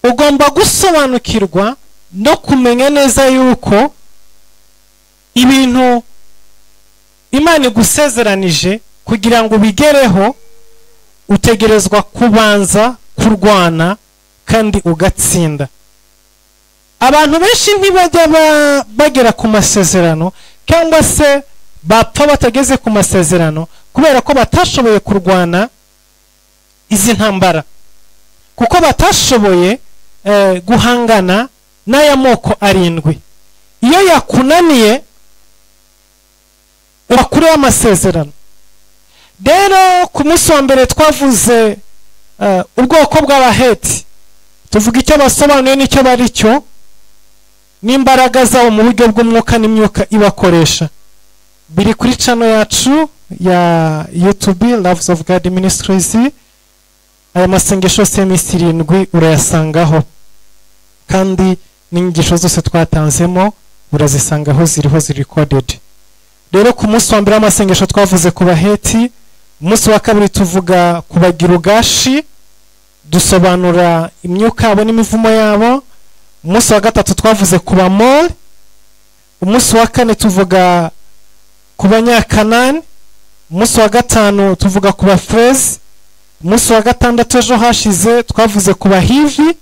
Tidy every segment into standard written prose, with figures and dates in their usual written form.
Ugomba gusobanukirwa no kumenya neza yuko ibintu Imana igusezeranije kugira ngo ubigereho utegerezwa kubanza kurwana kandi ugatsinda. Abantu benshi ntibajya bagera ku masezerano cyangwa se bapfa batageze ku masezerano kubera ko batashoboye kurwana izi ntambara, kuko batashoboye guhangana n'aya moko arindwi. Iyo yakunaniye uba kure y'amasezerano. Rero ku munsi wa mbere twavuze ubwoko bw'Abaheti, tuvuga icyo basobanuye n'icyo bari cyo n'imbaraga zabo mu buryo bw'umwuka n'imyuka ibakoresha. Biri kuri channel yacu ya YouTube Loves of God Ministries. Aya masengesho yose y'iminsi 7 urayasangaho, kandi n'inyigisho zose twatanzemo urazisangaho, ziriho, ziri recorded. Rero ku munsi wa mbere w'amasengesho twavuze ku Baheti, umunsi wa kabiri tuvuga ku Bagirugashi, dusobanura imyuka yabo n'imivumo yabo. Umunsi wa gatatu twavuze ku Bamori. Umunsi wa kane tuvuga ku Banyakanani. Umunsi wa gatanu tuvuga ku Bafrezi. Umunsi wa gatandatu ejo hashize twavuze ku Bahivi.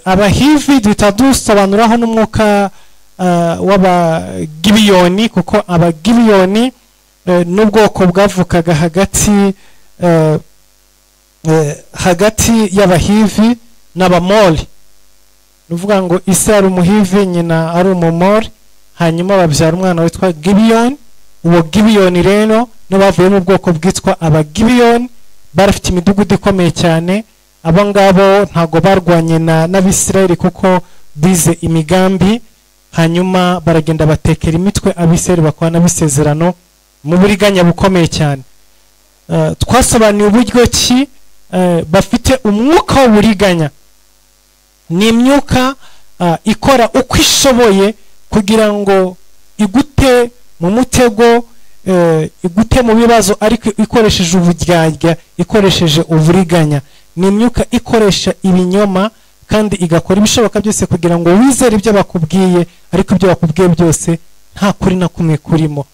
Abahivi duhita dusobanuraho n'umwuka w'Abagibiyoni, kuko Abagibiyoni n'ubwoko bwavukaga hagati y'Abahivi n'Abamori. Ni ukuvuga ngo ise ari Umuhivi, nyina ari Umumori, hanyuma babyara umwana witwa Gibiyoni. Uwo Gibiyoni rero n'abavuye mu bwoko bwitwa Abagibiyoni barafite imidugudu ikomeye cyane. Abo ngabo ntago barwanye n'Abisirayeli kuko bize imigambi, hanyuma baragenda batekera imitwe Abisirayeli bakora n'abisezerano mu buriganya bukomeye cyane. Twasobanuye uburyo ki bafite umwuka w'uburiganya. Ni imyuka ikora uko ishoboye kugira ngo igute mu mutego, igute mu bibazo, ariko ikoresheje uburyarya, ikoresheje uburiganya. Ni imyuka ikoresha ibinyoma kandi igakora ibishoboka byose kugira ngo wizere ibyo bakubwiye, ariko ibyo bakubwiye byose nta kuri na kumwe kurimo.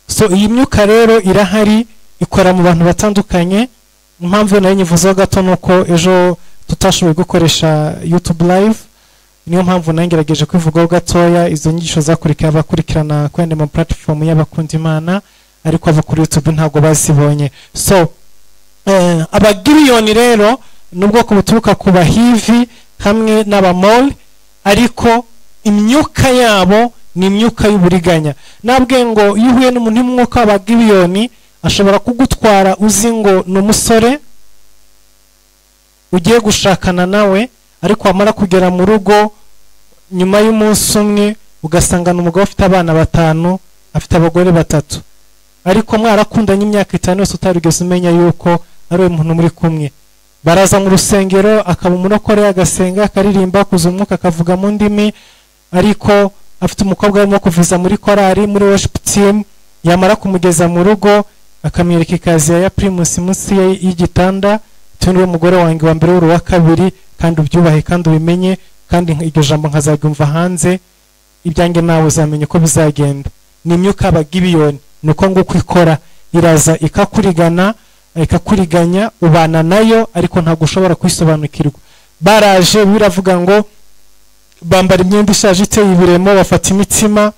So iyi myuka rero irahari, ikora mu bantu batandukanye. Impamvu nayo nyivuzeho gato nuko ejo tutashoboye gukoresha YouTube live, niyo mpamvu nangerageje kwivugaho gatoya. Izo nyigisho zakurikiye abakurikirana kwende mu platform y'abakunda Imana, ariko abo kuri YouTube ntago bazibonye. So Abagibiyoni rero nubwo buturuka ku Bahivi hamwe n'Abamori, ariko imyuka yabo ni imyuka y'uburiganya. Nabwe ngo iyo uhuye n'umuntu w'umwuka w'Abagibiyoni ashobora kugutwara uzi ngo ni umusore ugiye gushakana nawe, ariko wamara kugera mu rugo nyuma y'umunsi umwe ugasanga ni umugabo ufite abana 5, afite abagore 3, ariko mwarakundanye imyaka 5 yose utarigeze umenya yuko ari we muntu muri kumwe. Baraza mu rusengero akaba umurokore, agasenga, akaririmba, kuza umwuka, akavuga mu ndimi, ariko afite umukobwa arimo kuvuza muri korari, muri worship team. Yamara kumugeza mu rugo akamwereka ikaziya ya Primus munsi y'igitanda, tundi umugore wanjye wa mbere w'uwa kabiri, kandi ubyubahe kandi ubimenye, kandi iryo jambo nkazaryumva hanze, ibyanjye nawe uzamenye ko bizagenda. Ni imyuka Abagibiyoni, nuko nguko ikora, iraza ikakurigana, ikakuriganya, ubana nayo ariko ntabwo ushobora kwisobanukirwa. Baraje biravuga ngo bambara imyenda ishaje iteye ibiremo, bafata imitsima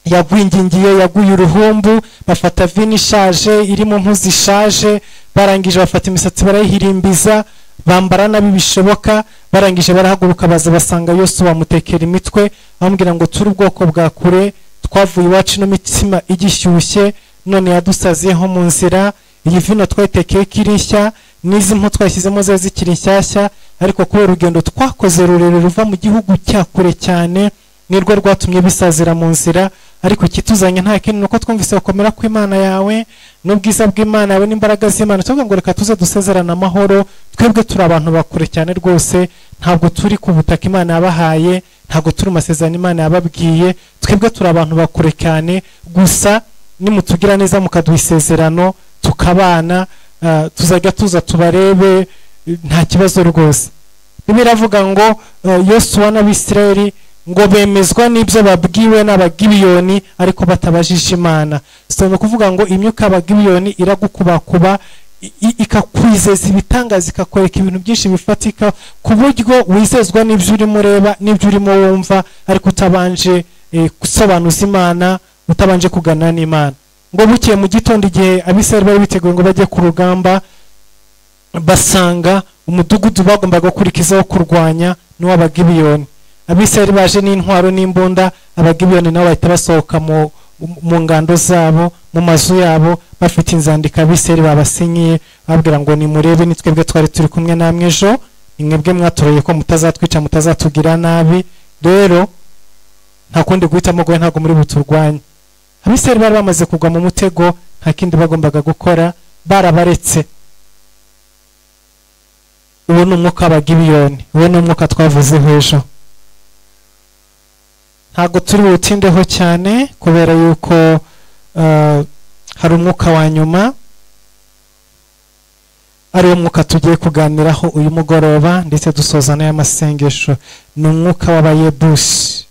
yagwingingiye, yaguye uruhumbu, bafata vino ishaje iri mu mpu zishaje, barangije bafata imisatsi barayihirimbiza, bambara nabi bishoboka, barangije barahaguruka baza basanga Yosuwa bamutekera imitwe, bamubwira ngo turi ubwoko bwa kure, twavuye iwacu no mitsima igishyushye, none yadusaziyeho mu nzira, iyi vino twayitekeye ikiri nshya, n'izi mpu twashyizemo zari zikiri nshyashya, ariko kubera urugendo twakoze rurerure ruva mu gihugu cya kure cyane nirwo rwatumye bisazira mu nzira, ariko ikituzanye nta kindi nuko twumvise gukomera kw'Imana yawe n'ubwiza bw'Imana yawe n'imbaraga z'Imana, tuvuga ngo reka tuze dusezerane amahoro, twebwe turi abantu bakure cyane rwose, ntabwo turi ku butaka Imana yabahaye, ntabwo turi mu masezerano Imana yababwiye, twebwe turi abantu bakure cyane, gusa nimutugira neza mukaduha isezerano tukabana, tuzajya tuza tubarebe nta kibazo rwose. Bibiliya iravuga ngo Yosuwa n'Abisirayeli ngo bemezwa n'ibyo babwiwe n'Abagibiyoni ariko batabajije Imana. So ni ukuvuga ngo imyuka y'Abagibiyoni iragukubakuba, ikakwizeza ibitangaza, ikakwereka ibintu byinshi bifatika ku buryo wizezwa n'ibyo urimo ureba n'ibyo urimo wumva, ariko utabanje gusobanuza Imana, utabanje kuganira n'Imana. Ngo bukeye mu gitondo igihe Abisirayeli bari biteguye ngo bajye ku rugamba, basanga umudugudu bagombaga gukurikizaho kurwanya n'uw'Abagibiyoni. Abisirayeli baje n'intwaro n'imbunda, Abagibiyoni nabo bahita basohoka mu ngando zabo, mu mazu yabo, bafite inzandiko Abisirayeli babasinyiye, babwira ngo nimurebe, ni twebwe twari turi kumwe namwe ejo, ni mwebwe mwatoroye ko mutazatwica, mutazatugira nabi, rero nta kundi guhitamo gowe, ntabwo muri buturwanye. Abisirayeli bari bamaze kugwa mu mutego, nta kindi bagombaga gukora, barabaretse. Uwo ni umwuka w'Abagibiyoni, uwo ni umwuka twavuzeho ejo. Ntabwo turi buwutindeho cyane kubera yuko hari umwuka wa nyuma, ari wo mwuka tugiye kuganiraho uyu mugoroba ndetse dusoza n'aya masengesho. Ni umwuka w'Abayebusi.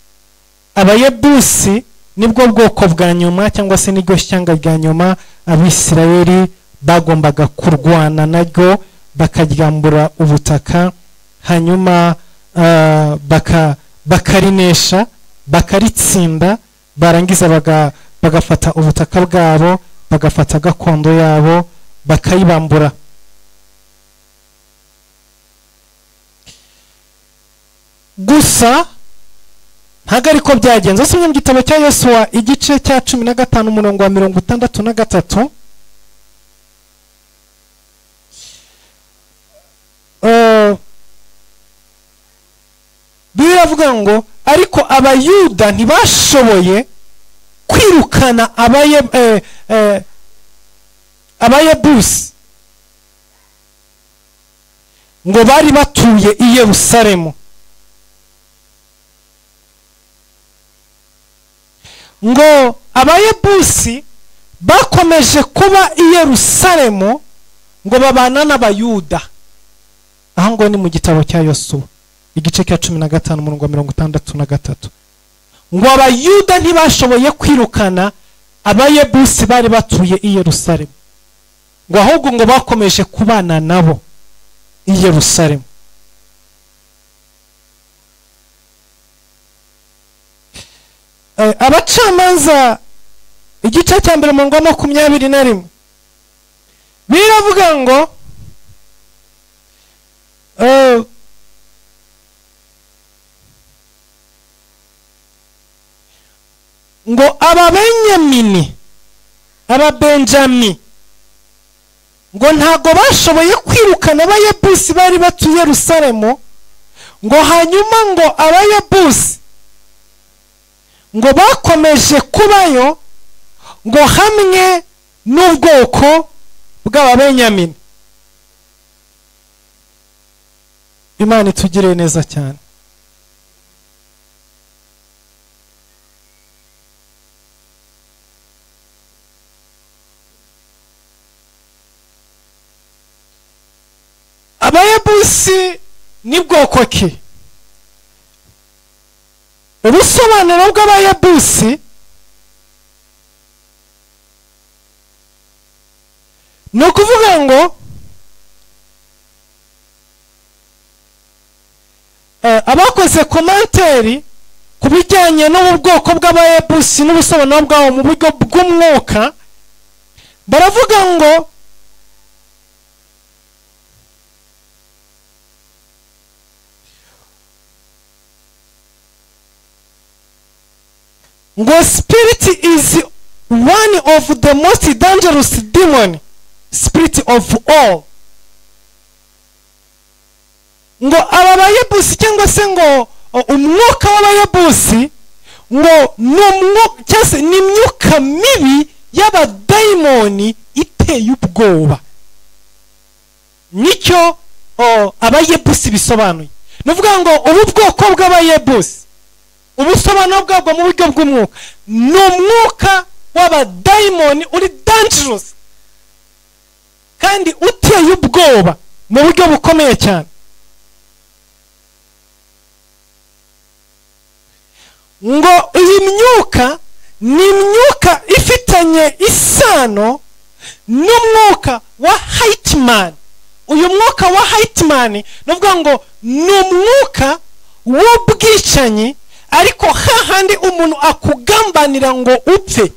Abayebusi nibwo bwoko bwa nyuma, cyangwa se niryo shyanga rya nyuma Abisirayeli bagombaga kurwana naryo, bakaryambura ubutaka, hanyuma bakarinesha, bakaritsinda, barangiza bagafata ubutaka bwabo, bagafata gakondo yabo, bakayibambura. Gusa ntabwo ariko byagenze. Usomye mu gitabo cya Yosuwa igice cya 15 umurongo wa 63, biravuga ngo ariko Abayuda ntibashoboye kwirukana Abayebusi ngo bari batuye i Yerusalemu. Ngo Abayebusi bakomeje kuba i Yerusalemu ngo babana n'Abayuda. Aho ngo ni mu gitabo cya Yosuwa igice cya 15 umurongo wa 63. Ngo Abayuda ntibashoboye kwirukana Abayebusi bari batuye i Yerusalemu, ngo ahubwo ngo bakomeje kubana nabo i Yerusalemu. Abacamanza igice cya 1 umurongo wa 21 biravuga ngo ngo Ababenyamini, Ababenjami ngo ntago bashoboye kwirukana Abayebusi bari batuye Yerusalemu, ngo hanyuma ngo Abayebusi ngo bakomeje kubayo ngo hamwe n'ubwoko bw'Ababenyamini. Imana itugirire neza cyane. Abayebusi ni bwoko ki? Ubusobanuro bw'Abayebusi ni ukuvuga ngo abakoze komanteri ku bijyanye n'ubu bwoko bw'Abayebusi n'ubusobanuro bwabo mu buryo bw'umwuka, baravuga ngo ngo spirit is one of the most dangerous demon spirit of all. Ngo aba Bayebusi cyangwa se ngo umwuka w'Abayebusi ngo ni imyuka mibi y'abadayimoni iteye ubwoba. Nicyo Abayebusi bisobanuye. Ni ukuvuga ngo ubu bwoko bw'Abayebusi, ubusobanuro bwabwo mu buryo bw'umwuka, ni umwuka w'abadayimoni uri dangerous kandi uteye ubwoba mu buryo bukomeye cyane. Ngo iyi myuka ni imyuka ifitanye isano n'umwuka wa Hitman. Uyu mwuka wa Hitman nuvuga ngo ni umwuka w'ubwicanyi, ariko hahandi umuntu akugambanira ngo upfe,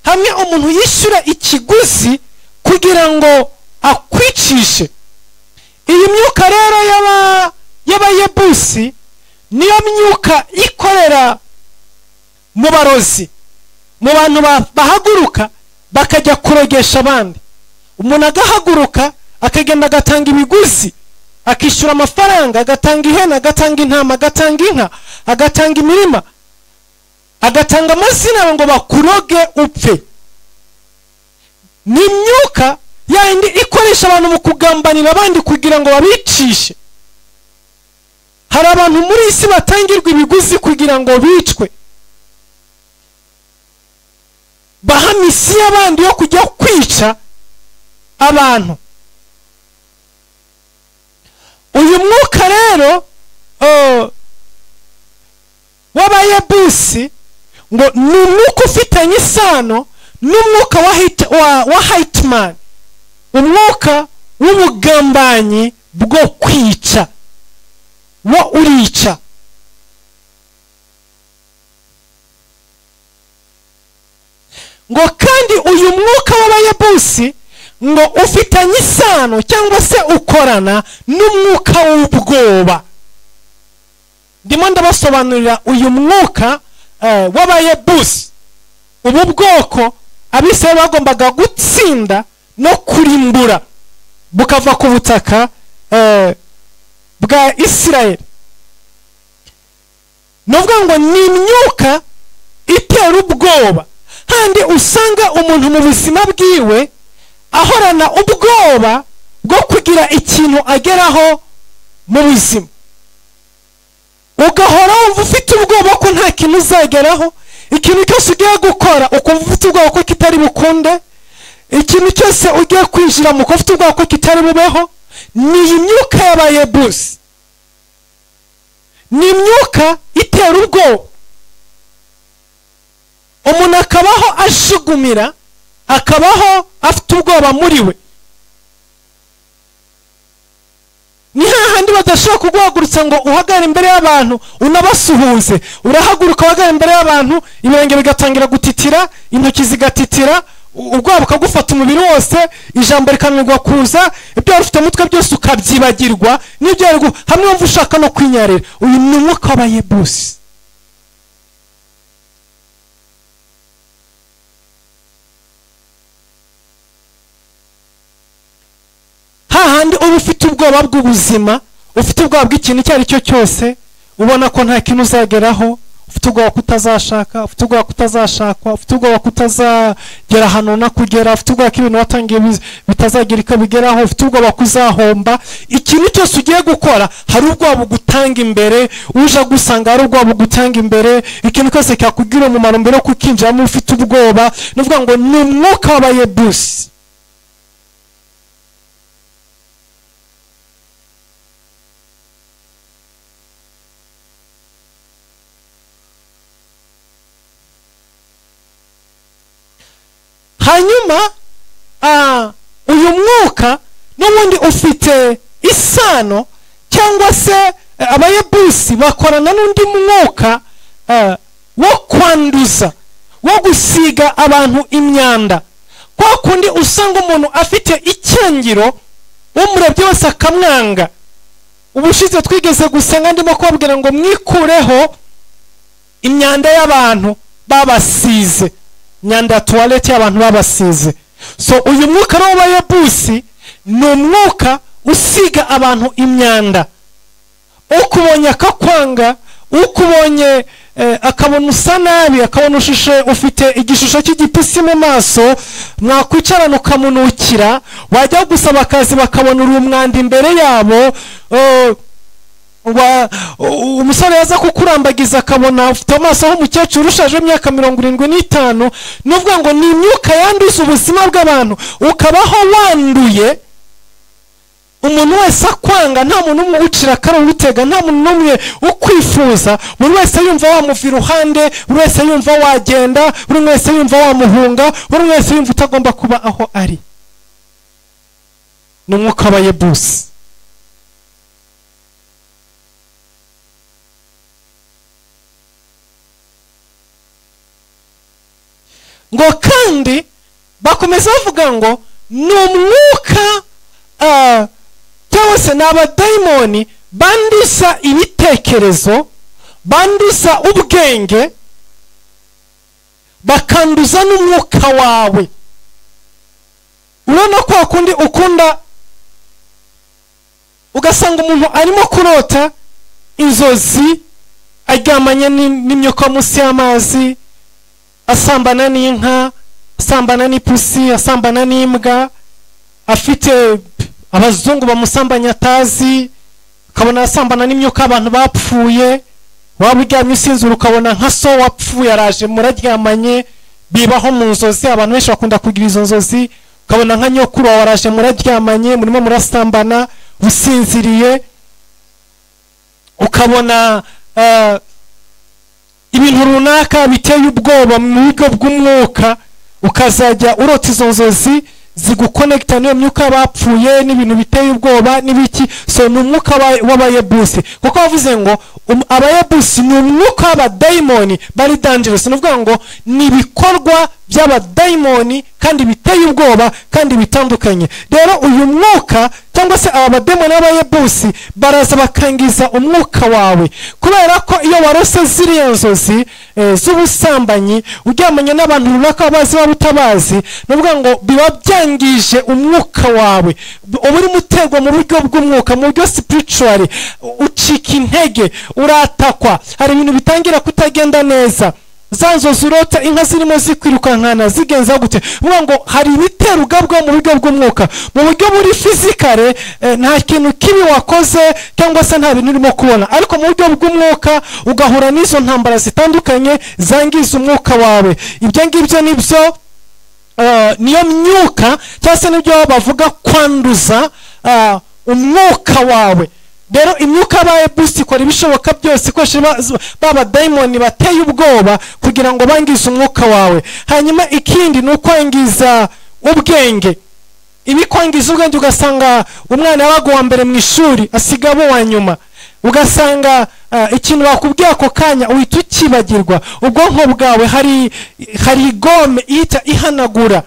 hamwe umuntu yishyura ikiguzi kugira ngo akwicishe. Iyi myuka rero y'abayebusi niyo myuka ikorera mu barozi, mu bantu bahaguruka bakajya kurogesha abandi. Umuntu agahaguruka akagenda agatanga ibiguzi, akishyura amafaranga, agatanga ihene, agatanga intama, agatanga inka, agatanga imirima, agatanga amazina ngo bakuroge upfe. Ni imyuka yindi ikoresha abantu mu kugambanira abandi kugira ngo babicishe. Hari abantu muri isi batangirwa ibiguzi kugira ngo bicwe, baha misi y'abandi yo kujya kwica abantu. Uyu mwuka rero w'abayebusi ngo ni umwuka ufitanye isano n'umwuka wa Hitman, umwuka w'ubugambanyi bwo kwica, wo urica. Ngo kandi uyu mwuka w'abayebusi ngo ufitanye isano cyangwa se ukorana n'umwuka w'ubwoba. Ndimo ndabasobanurira uyu mwuka w'abayebusi, ubu bwoko Abisirayeli bagombaga gutsinda no kurimbura bukava ku butaka bwa Isirayeli. Nuvuga ngo ni imyuka itera ubwoba, handi usanga umuntu mu buzima bwiwe ahorana ubwoba bwo kugira ikintu ageraho mu buzima. Ugahora wumva ufite ubwoba ko nta kintu uzageraho, ikintu cyose ugiye gukora ukumva ufite ubwoba ko kitari bukunde, ikintu cyose ugiye kwinjira mu ufite ubwoba ko kitari bubeho. Ni imyuka y'abayebusi, ni imyuka itera ubwoba. Umuntu akabaho ashugumira, akabaho afite ubwoba muri we. Ni hahandi badashobora kuguhagurutsa ngo uhagarare imbere y'abantu unabasuhuze. Urahaguruka uhagarara imbere y'abantu, ibirenge bigatangira gutitira, intoki zigatitira, ubwoba bukagufata umubiri wose, ijambo rikananirwa kuza, ibyo wari ufite mutwe byose ukabyibagirwa, n'ibyo hamwe wumva ushaka no kwinyarira. Uyu ni umwuka w'abayebusi. Hahandi uba ufite ubwoba bw'ubuzima, ufite ubwoba bw'ikintu icyo ari cyo cyose, ubona ko nta kintu uzageraho, ufite ubwoba kutazashaka, ufite ubwoba kutazashakwa, ufite ubwoba kutazagera ahantu na kugera, ufite ubwoba ko ibintu watangiye bitazagira icyo bigeraho, ufite ubwoba kuzahomba. Ikintu cyose ugiye gukora hari ubwoba bugutanga imbere, uje gusanga hari ubwoba bugutanga imbere, ikintu cyose cyakugira umumaro mbere yo kukinjiramo ufite ubwoba. Nuvuga ngo ni umwuka w'abayebusi. Hanyuma uyu mwuka n'ubundi ufite isano cyangwa se abayebusi bakorana n'undi mwuka wo kwanduza, wo gusiga abantu imyanda. Kwa kundi usanga umuntu afite icyangiro, umurebye wese akamwanga. Ubushize twigeze gusenga ndimo kubabwira ngo mwikureho imyanda y'abantu babasize, imyanda ya toilette y'abantu babasize. So uyu mwuka w'abayebusi ni umwuka usiga abantu imyanda. Ukubonye akakwanga, ukubonye akabona usa nabi, akabona ushushe ufite igishusho cy'igipisi mu maso, mwakwicarana ukamunukira, wajya gusaba akazi bakabona uri umwanda imbere yabo. Umusore yaza kukurambagiza akabona ufite amaso nk'umukecuru ushaje imyaka 75. Nuvuga ngo ni imyuka yanduza ubuzima bw'abantu, ukabaho wanduye, Umuntu wese akwanga, nta muntu umwe ucira akarutega, nta muntu n'umwe ukwifuza. Buri wese yumva wamuva iruhande, buri wese yumva wagenda, buri wese yumva wamuhunga, buri wese yumva utagomba kuba aho ari. Ni umwuka w'Abayebusi. Ngo kandi bakomeza bavuga ngo ni umwuka cyangwa se ni abadayimoni banduza ibitekerezo, banduza ubwenge, bakanduza n'umwuka wawe. Urabona ko akundi ukunda, ugasanga umuntu arimo kurota inzozi aryamanye n'imyuka munsi y'amazi, asambana n'inka, asambana n'ipusi, asambana n'imbwa, afite abazungu bamusambanya atazi, ukabona asambana n'imyuka abantu bapfuye. Waba uryamye usinzira ukabona nka so wapfuye araje muraryamanye. Bibaho mu nzozi, abantu benshi bakunda kugira izo nzozi. Ukabona nka nyokuru wawe araje muraryamanye, murimo murasambana usinziriye. Ukabona ibintu runaka biteye ubwoba mu buryo bw'umwuka, ukazajya urota izo nzozi zigukonekita n'iyo myuka bapfuye n'ibintu biteye ubwoba n'ibiki. So ni umwuka w'Abayebusi, kuko bavuze ngo Abayebusi ni umwuka w'abadayimoni bari dangerous. Ni ukuvuga ngo ni ibikorwa by'abadayimoni kandi biteye ubwoba kandi bitandukanye. Rero uyu mwuka cyangwa se aba badayimoni b'Abayebusi baraza bakangiza umwuka wawe, kubera ko iyo warose ziriya nzozi z'ubusambanyi uryamanye n'abantu runaka bazi waba utabazi, ni ukuvuga ngo biba byangije umwuka wawe. Uba urimo uterwa mu buryo bw'umwuka, mu buryo spiritual, ucika intege, uratakwa, hari ibintu bitangira kutagenda neza. Za nzozi urota inka zirimo zikwirukankana zigenza gute, uvuga ngo hari ibitero ugabwa mu buryo bw'umwuka. Mu buryo buri fizikale nta kintu kibi wakoze cyangwa se nta bintu urimo kubona, ariko mu buryo bw'umwuka ugahura n'izo ntambara zitandukanye zangiza umwuka wawe. Ibyo ngibyo nibyo niyo myuka cyangwa se nibyo bavuga kwanduza umwuka wawe. Rero imyuka y'Abayebusi ikora ibishoboka byose ikoresha b'abadayimoni bateye ubwoba kugira ngo bangize umwuka wawe. Hanyuma ikindi ni ukwangiza ubwenge. Ibikwangiza ubwenge, ugasanga umwana yabaga uwa mbere mu ishuri asiga abo wa nyuma, ugasanga ikintu bakubwiye ako kanya uhita ukibagirwa, ubwonko bwawe hari igome ihita ihanagura.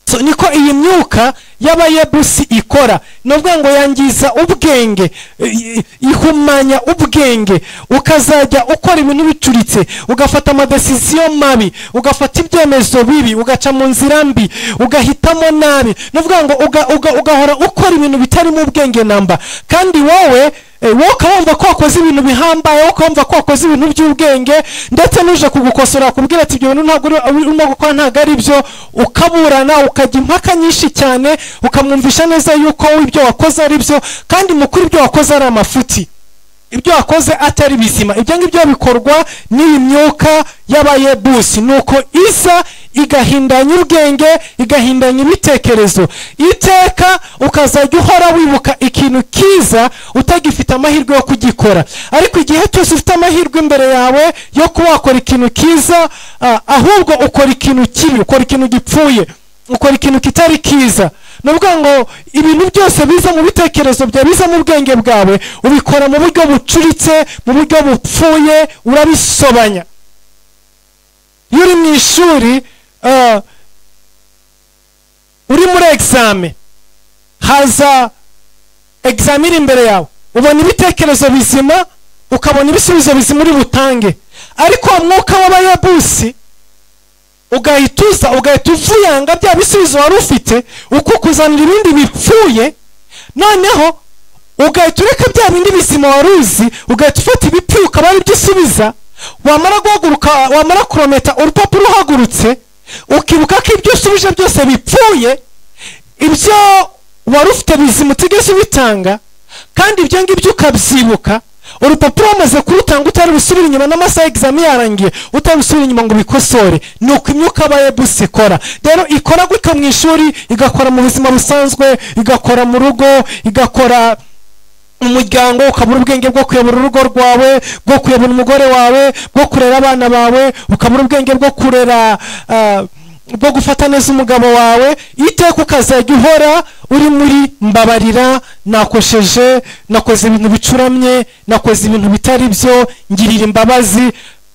So, niko iyi myuka y'Abayebusi ikora. Ni ukuvuga ngo yangiza ubwenge, ihumanya ubwenge, ukazajya ukora ibintu bicuritse, ugafata amadesiziyo mabi, ugafata ibyemezo bibi, ugaca mu nzira mbi, ugahitamo nabi. Ni ukuvuga ngo ugahora ukora ibintu bitarimo ubwenge namba, kandi wowe ukabumva ko wakoze ibintu bihambaye, ukabumva ko wakoze ibintu by'ubwenge, ndetse n'uje kugukosora akubwira ati ibyo bintu ntabwo urimo gukora ntabwo ari byo, ukaburana, ukajya impaka nyinshi cyane, ukamwumvisha neza yuko ibyo wakoze ari byo, kandi mu kuri ibyo wakoze ari amafuti, ibyo wakoze atari bizima. Ibyo ngibyo bikorwa n'iyi myuka y'Abayebusi. Nuko iza igahindanya ubwenge, igahindanya ibitekerezo, iteka ukazajya uhora wibuka ikintu kiza utagifite amahirwe yo kugikora. Ariko igihe cyose ufite amahirwe imbere yawe yo kuba wakora ikintu kiza, ahubwo ukora ikintu kibi, ukora ikintu gipfuye, ukora ikintu kitari kiza. Ni ukuvuga ngo ibintu byose biza mu bitekerezo byawe, biza mu bwenge bwawe, ubikora mu buryo bucuritse, mu buryo bupfuye, urabisobanya. Iyo uri mu ishuri, uri muri exame, haza exame iri imbere yawe, ubona ibitekerezo bizima, ukabona ibisubizo bizima uri butange, ariko umwuka w'Abayebusi ugahita ugahita uvuyanga bya bisubizo wari ufite, ukukuzanira ibindi bipfuye. Noneho ugahita ureka bya bindi bizima wari uzi, ugahita ufata ibipfuye ukaba ari byo usubiza. Wamara guhaguruka, wamara kurometa urupapuro uhagurutse, ukibuka ko ibyo usubije byose bipfuye, ibyo wari ufite bizima utigeze ubitanga, kandi ibyo ngibyo ukabyibuka, Urupapuro wamaze kurutanga utari busubira inyuma, n'amasaha examen yarangiye utari busubira inyuma ngo ubikosore. Ni uko imyuka y'Abayebusi ikora. Rero ikora gutyo mu ishuri, igakora mu buzima busanzwe, igakora mu rugo, igakora umuryango, ukabura ubwenge bwo kuyobora urugo rwawe, bwo kuyobora umugore wawe, bwo kurera abana bawe, ukabura ubwenge bwo kurera bwo gufata neza umugabo wawe. Iteka ukazajya uhora uri muri mbabarira, nakosheje, nakoze ibintu bicuramye, nakoze ibintu bitari byo, ngirira imbabazi.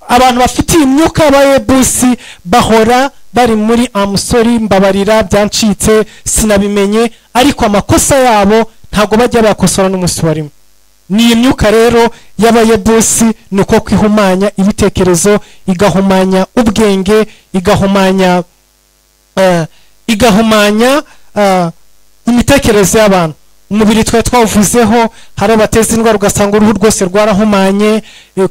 Abantu bafite imyuka y'Abayebusi bahora bari muri amusori, mbabarira, byancitse, sinabimenye, ariko amakosa yabo ntabwo bajya bakosora n'umunsi warimo. Ni imyuka rero y'Abayebusi, ni uko kwihumanya ibitekerezo, igahumanya ubwenge, igahumanya imitekerereze y'abantu. Umubiri twari twavuzeho, hari abateza indwara ugasanga uruhu rwose rwarahumanye,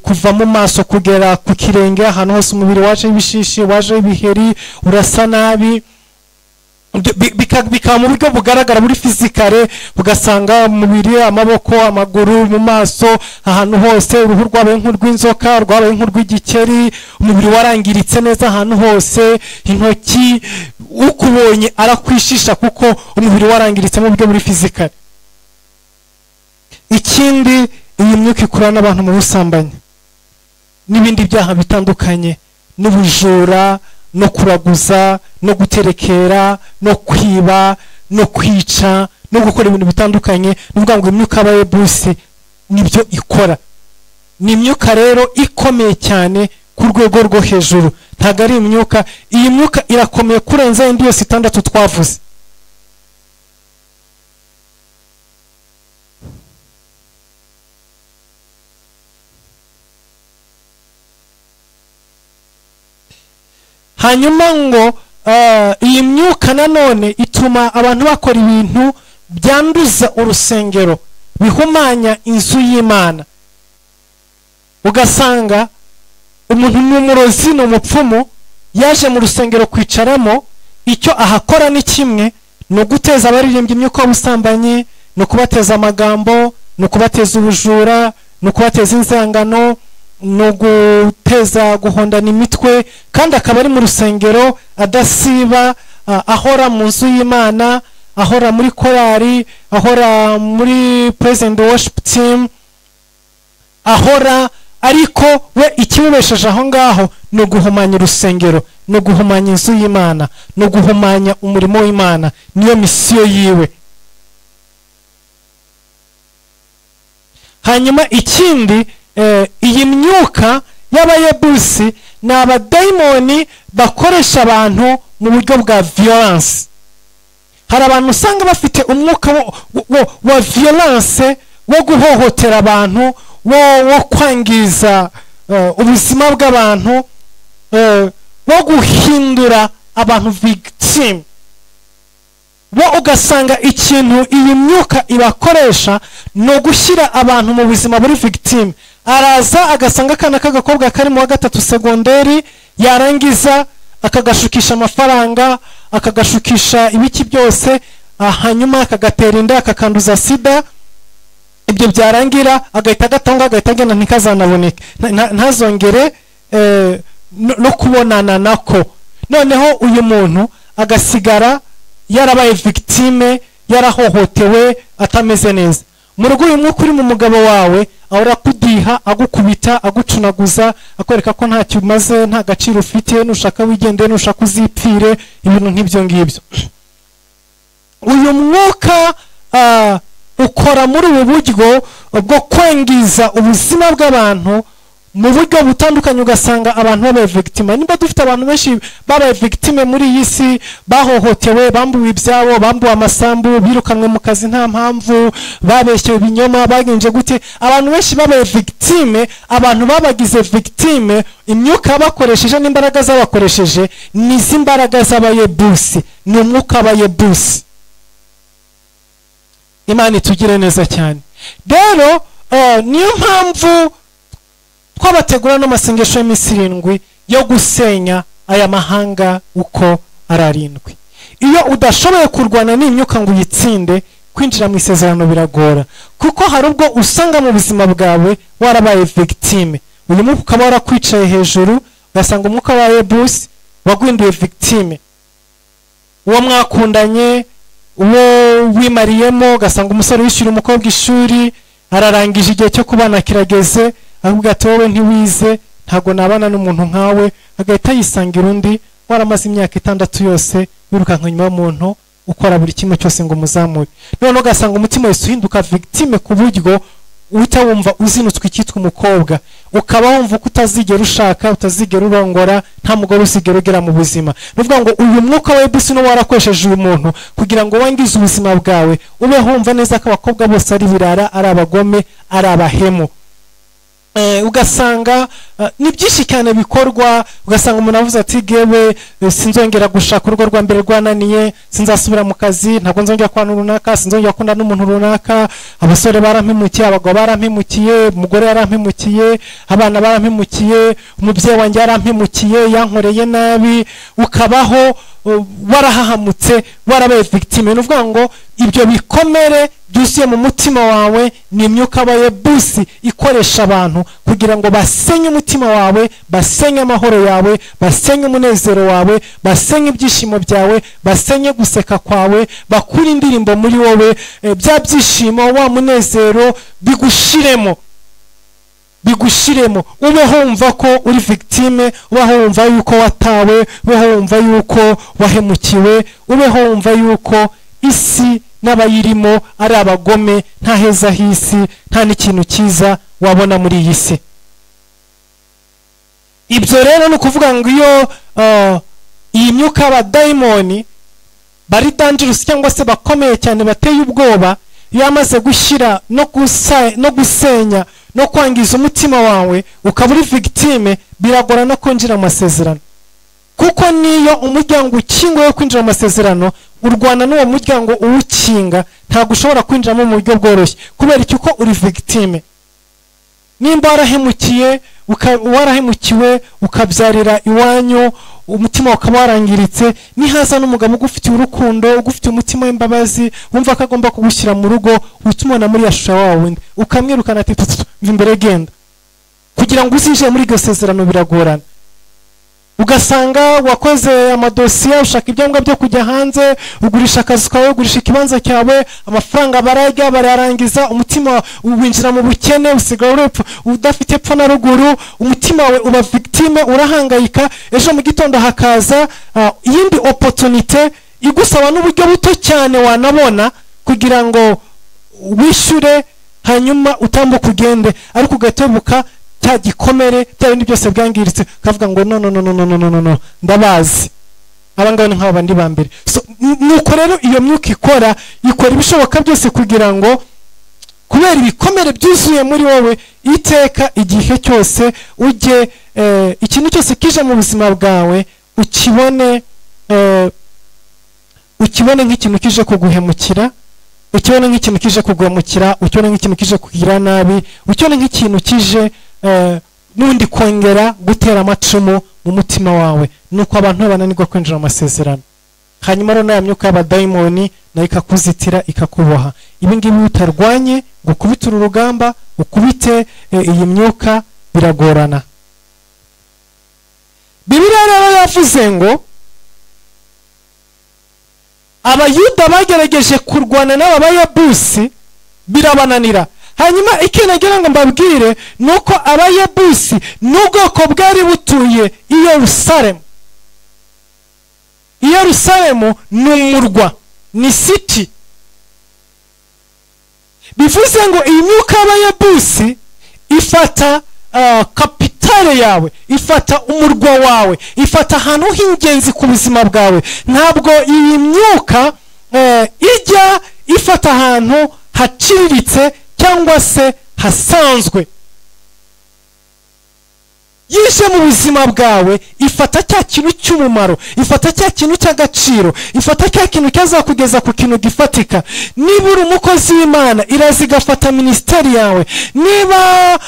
kuva mu maso kugera ku kirenge, ahantu hose umubiri waje ibishishi, waje ibiheri, urasa nabi. Bikaba mu buryo bugaragara muri fizikare, ugasanga umubiri, amaboko, amaguru, mu maso, ahantu hose uruhu rwabaye nk'urw'inzoka, rwabaye nk'urw'igikeri, umubiri warangiritse neza ahantu hose, intoki, ukubonye arakwishisha kuko umubiri warangiritse mu buryo muri fizikare. Ikindi, iyi myuka ikura n'abantu mu busambanyi n'ibindi byaha bitandukanye, n'ubujura, no kuraguza, no guterekera, no kwiba, no kwica, no gukora ibintu bitandukanye. Nuvuga ngo imyuka y'Abayebusi nibyo ikora. Ni imyuka rero ikomeye cyane ku rwego rwo hejuru. Ntabwo ari imyuka, iyi myuka irakomeye kurenza indi yose itandatu twavuze. Hanyuma ngo iyi myuka nanone ituma abantu bakora ibintu byanduza urusengero, bihumanya inzu y'Imana. Ugasanga umuntu ni umurozi, ni umupfumu, yaje mu rusengero kwicaramo, icyo ahakora ni kimwe, ni uguteza abaririmbyi imyuka y'ubusambanyi, ni ukubateza amagambo, ni ukubateza ubujura, ni ukubateza inzangano, ni uguteza guhondana imitwe, kandi akaba ari mu rusengero adasiba, ahora mu nzu y'Imana, ahora muri korari, ahora muri praise and worship team, ahora, ariko we ikimubesheje aho ngaho ni uguhumanya urusengero, ni uguhumanya inzu y'Imana, ni uguhumanya umurimo w'Imana, niyo misiyo yiwe. Hanyuma ikindi, iyi myuka y'Abayebusi ni abadayimoni bakoresha abantu mu buryo bwa violence. Hari abantu usanga bafite umwuka wa violence, wo guhohotera abantu, wo kwangiza ubuzima bw'abantu, wo guhindura abantu victim. Bo ugasanga ikintu iyi myuka ibakoresha ni ugushyira abantu mu buzima buri victim. Araza agasanga akana k'agakobwa kari mu wa 3 segonderi, yarangiza akagashukisha amafaranga, akagashukisha ibiki byose, hanyuma akagatera inda, akakanduza sida. Ibyo byarangira agahita agatonga, agahita agenda, ntikazanaboneke, ntazongere no kubonana nako. Noneho uyu muntu agasigara yarabaye victime, yarahohotewe, atameze neza. Mu rugo uyu mwuka uri mu mugabo wawe ahora kudiha, agukubita, agucunaguza, akwereka ko ntacyo umaze, nta gaciro ufite, nushaka wigende, nushaka uzipfire, ibintu nk'ibyo ngibyo. Uyu mwuka ukora muri ubu buryo bwo kwangiza ubuzima bw'abantu mu buryo butandukanye, ugasanga abantu babaye victime. Nimba dufite abantu benshi babaye victime muri iyi si, bahohotewe, bambuwe ibyabo, bambuwe amasambu, birukanwe mu kazi nta mpamvu, babeshyewe ibinyoma, bagenje gute, abantu benshi babaye victime. Abantu babagize victime, imyuka bakoresheje n'imbaraga zabakoresheje ni imbaraga z'Abayebusi, ni umwuka w'Abayebusi. Imana itugire neza cyane. Rero niyo mpamvu twabategura n'amasengesho y'iminsi 7 yo gusenya aya mahanga uko ari 7. Iyo udashoboye kurwana n'imyuka ngo uyitsinde, Kwinjira mu isezerano biragora, kuko hari ubwo usanga mu buzima bwawe warabaye victime. Uyu mwuka ukaba warakwicaye hejuru, ugasanga umwuka wa Yebusi waguhinduye victime. Uwo mwakundanye, uwo wimariyemo, ugasanga umusore wishyura umukobwa ishuri, ararangije igihe cyo kubana kirageze, avuga ati wowe ntiwize, ntago nabana n'umuntu nkawe, agahita yisangira undi waramaze imyaka 6 yose wirukanka nyuma y'umuntu ukora buri kimwe cyose ngo muzamure. None ugasanga umutima wese uhinduka victime ku buryo uhita wumva uzinutswe icyitwa umukobwa, ukaba wumva ko utazigera ushaka, utazigera urongora, nta mugore uzigera ugera mu buzima. Nuvuga ngo uyu mwuka wa Yebusi no warakoresheje uyu muntu kugira ngo wangize ubuzima bwawe, ube wumva neza ko abakobwa bose ari birara, ari abagome, ari abahemu. Ugasanga ni byinshi cyane bikorwa, ugasanga umuntu avuze ati gewe sinzongera gushaka, urugo rwa mbere rwananiye, sinzasubira mu kazi, ntabwo nzongera kubana runaka, sinzongera gukunda n'umuntu runaka, abasore barampemukiye, abagabo barampemukiye, umugore yarampemukiye, abana barampemukiye, umubyeyi wanjye yarampemukiye, yankoreye nabi. Ukabaho warahahamutse, warabaye victime. Nuvuga ngo ibyo bikomere byuzuye mu mutima wawe ni imyuka y'Abayebusi ikoresha abantu kugira ngo basenye umutima wawe, basenye amahoro yawe, basenye umunezero wawe, basenye ibyishimo byawe, basenye guseka kwawe, bakure indirimbo muri wowe, bya byishimo, wa munezero bigushiremo, bigushiremo. Ubeho wumva ko uri victime, ubeho wumva yuko watawe, ubeho wumva yuko wahemukiwe, ubeho wumva yuko isi n'abayirimo ari abagome, nta heza hisi, nta n'ikintu cyiza wabona muri iyi si. Ibyo rero ni ukuvuga ngo iyo iyi myuka y'abadayimoni bari dangerous cyangwa se bakomeye cyane bateye ubwoba, iyo amaze gushyira no gusenya no kwangiza umutima wawe ukaba uri victime, biragorana kwinjira mu masezerano. Kuko niyo umuryango ukinguye wo kwinjira mu masezerano, urwana n'uwo muryango uwukinga, ntabwo ushobora kwinjiramo mu buryo bworoshye, kubera iki? Uko uri victime. Nimba warahemukiye, warahemukiwe ukabyarira iwanyu, umutima ukaba warangiritse, nihaza n'umugabo ugufitiye urukundo, ugufitiye umutima w'imbabazi, wumva ko agomba kugushyira mu rugo, uhita umubona muri ya shusho wawe wundi, ukamwirukana ati tutu mva imbere genda. Kugira ngo uzinjire muri iryo sezerano biragorana. Ugasanga wakoze amadosiye, ushaka ibyangombwa byo kujya hanze, ugurisha akazi kawe, ugurisha ikibanza cyawe, amafaranga barajya bararangiza, umutima winjira mu bukene, usigaye urepfo udafite epfo na ruguru, umutima wawe uba victime, urahangayika. Ejo mu gitondo hakaza iyindi opportunité igusaba n'uburyo buto cyane wanabona kugira ngo wishyure, hanyuma utambuke ugende, ariko ugatobuka cya gikomere, bya bindi byose byangiritse, ukavuga ngo no no no no no no no no, ndabazi abangaba ni nk'aba bandi ba mbere. So nuko rero iyo myuka ikora ibishoboka byose kugira ngo kubera ibikomere byuzuye muri wowe, iteka igihe cyose ujye ikintu cyose kije mu buzima bwawe ukibone ukibone nk'ikintu kije kuguhemukira, ukibone nk'ikintu kije kuguhemukira, ukibone nk'ikintu kije kugira nabi, ukibone nk'ikintu kije n'undi kongera gutera amacumu mu mutima wawe. Nuko abantu bananirwa kwinjira mu masezerano. Hanyuma rero ya myuka y'abadayimoni nayo ikakuzitira, ikakuboha. Ibi ngibi utarwanye ngo ukubite uru rugamba, ukubite iyi myuka, biragorana. Bibiliya rero yavuze ngo Abayuda bagerageje kurwana n'aba Bayebusi birabananira. Hanyuma ikintu nagira ngo mbabwire nuko Abayebusi n'ubwoko bwari butuye i Yerusalemu. I Yerusalemu ni umurwa, ni city. Bivuze ngo iyi myuka y'Abayebusi ifata kapitale yawe, ifata umurwa wawe, ifata ahantu h'ingenzi ku buzima bwawe. Ntabwo iyi myuka ijya ifata ahantu haciriritse cyangwa se hasanzwe. Yije mu buzima bwawe ifata cya kintu cy'umumaro, ifata cya kintu cy'agaciro, ifata cya kintu cyazakugeza ku kintu gifatika. Niba uri umukozi w'Imana iraza igafata ministeri yawe, niba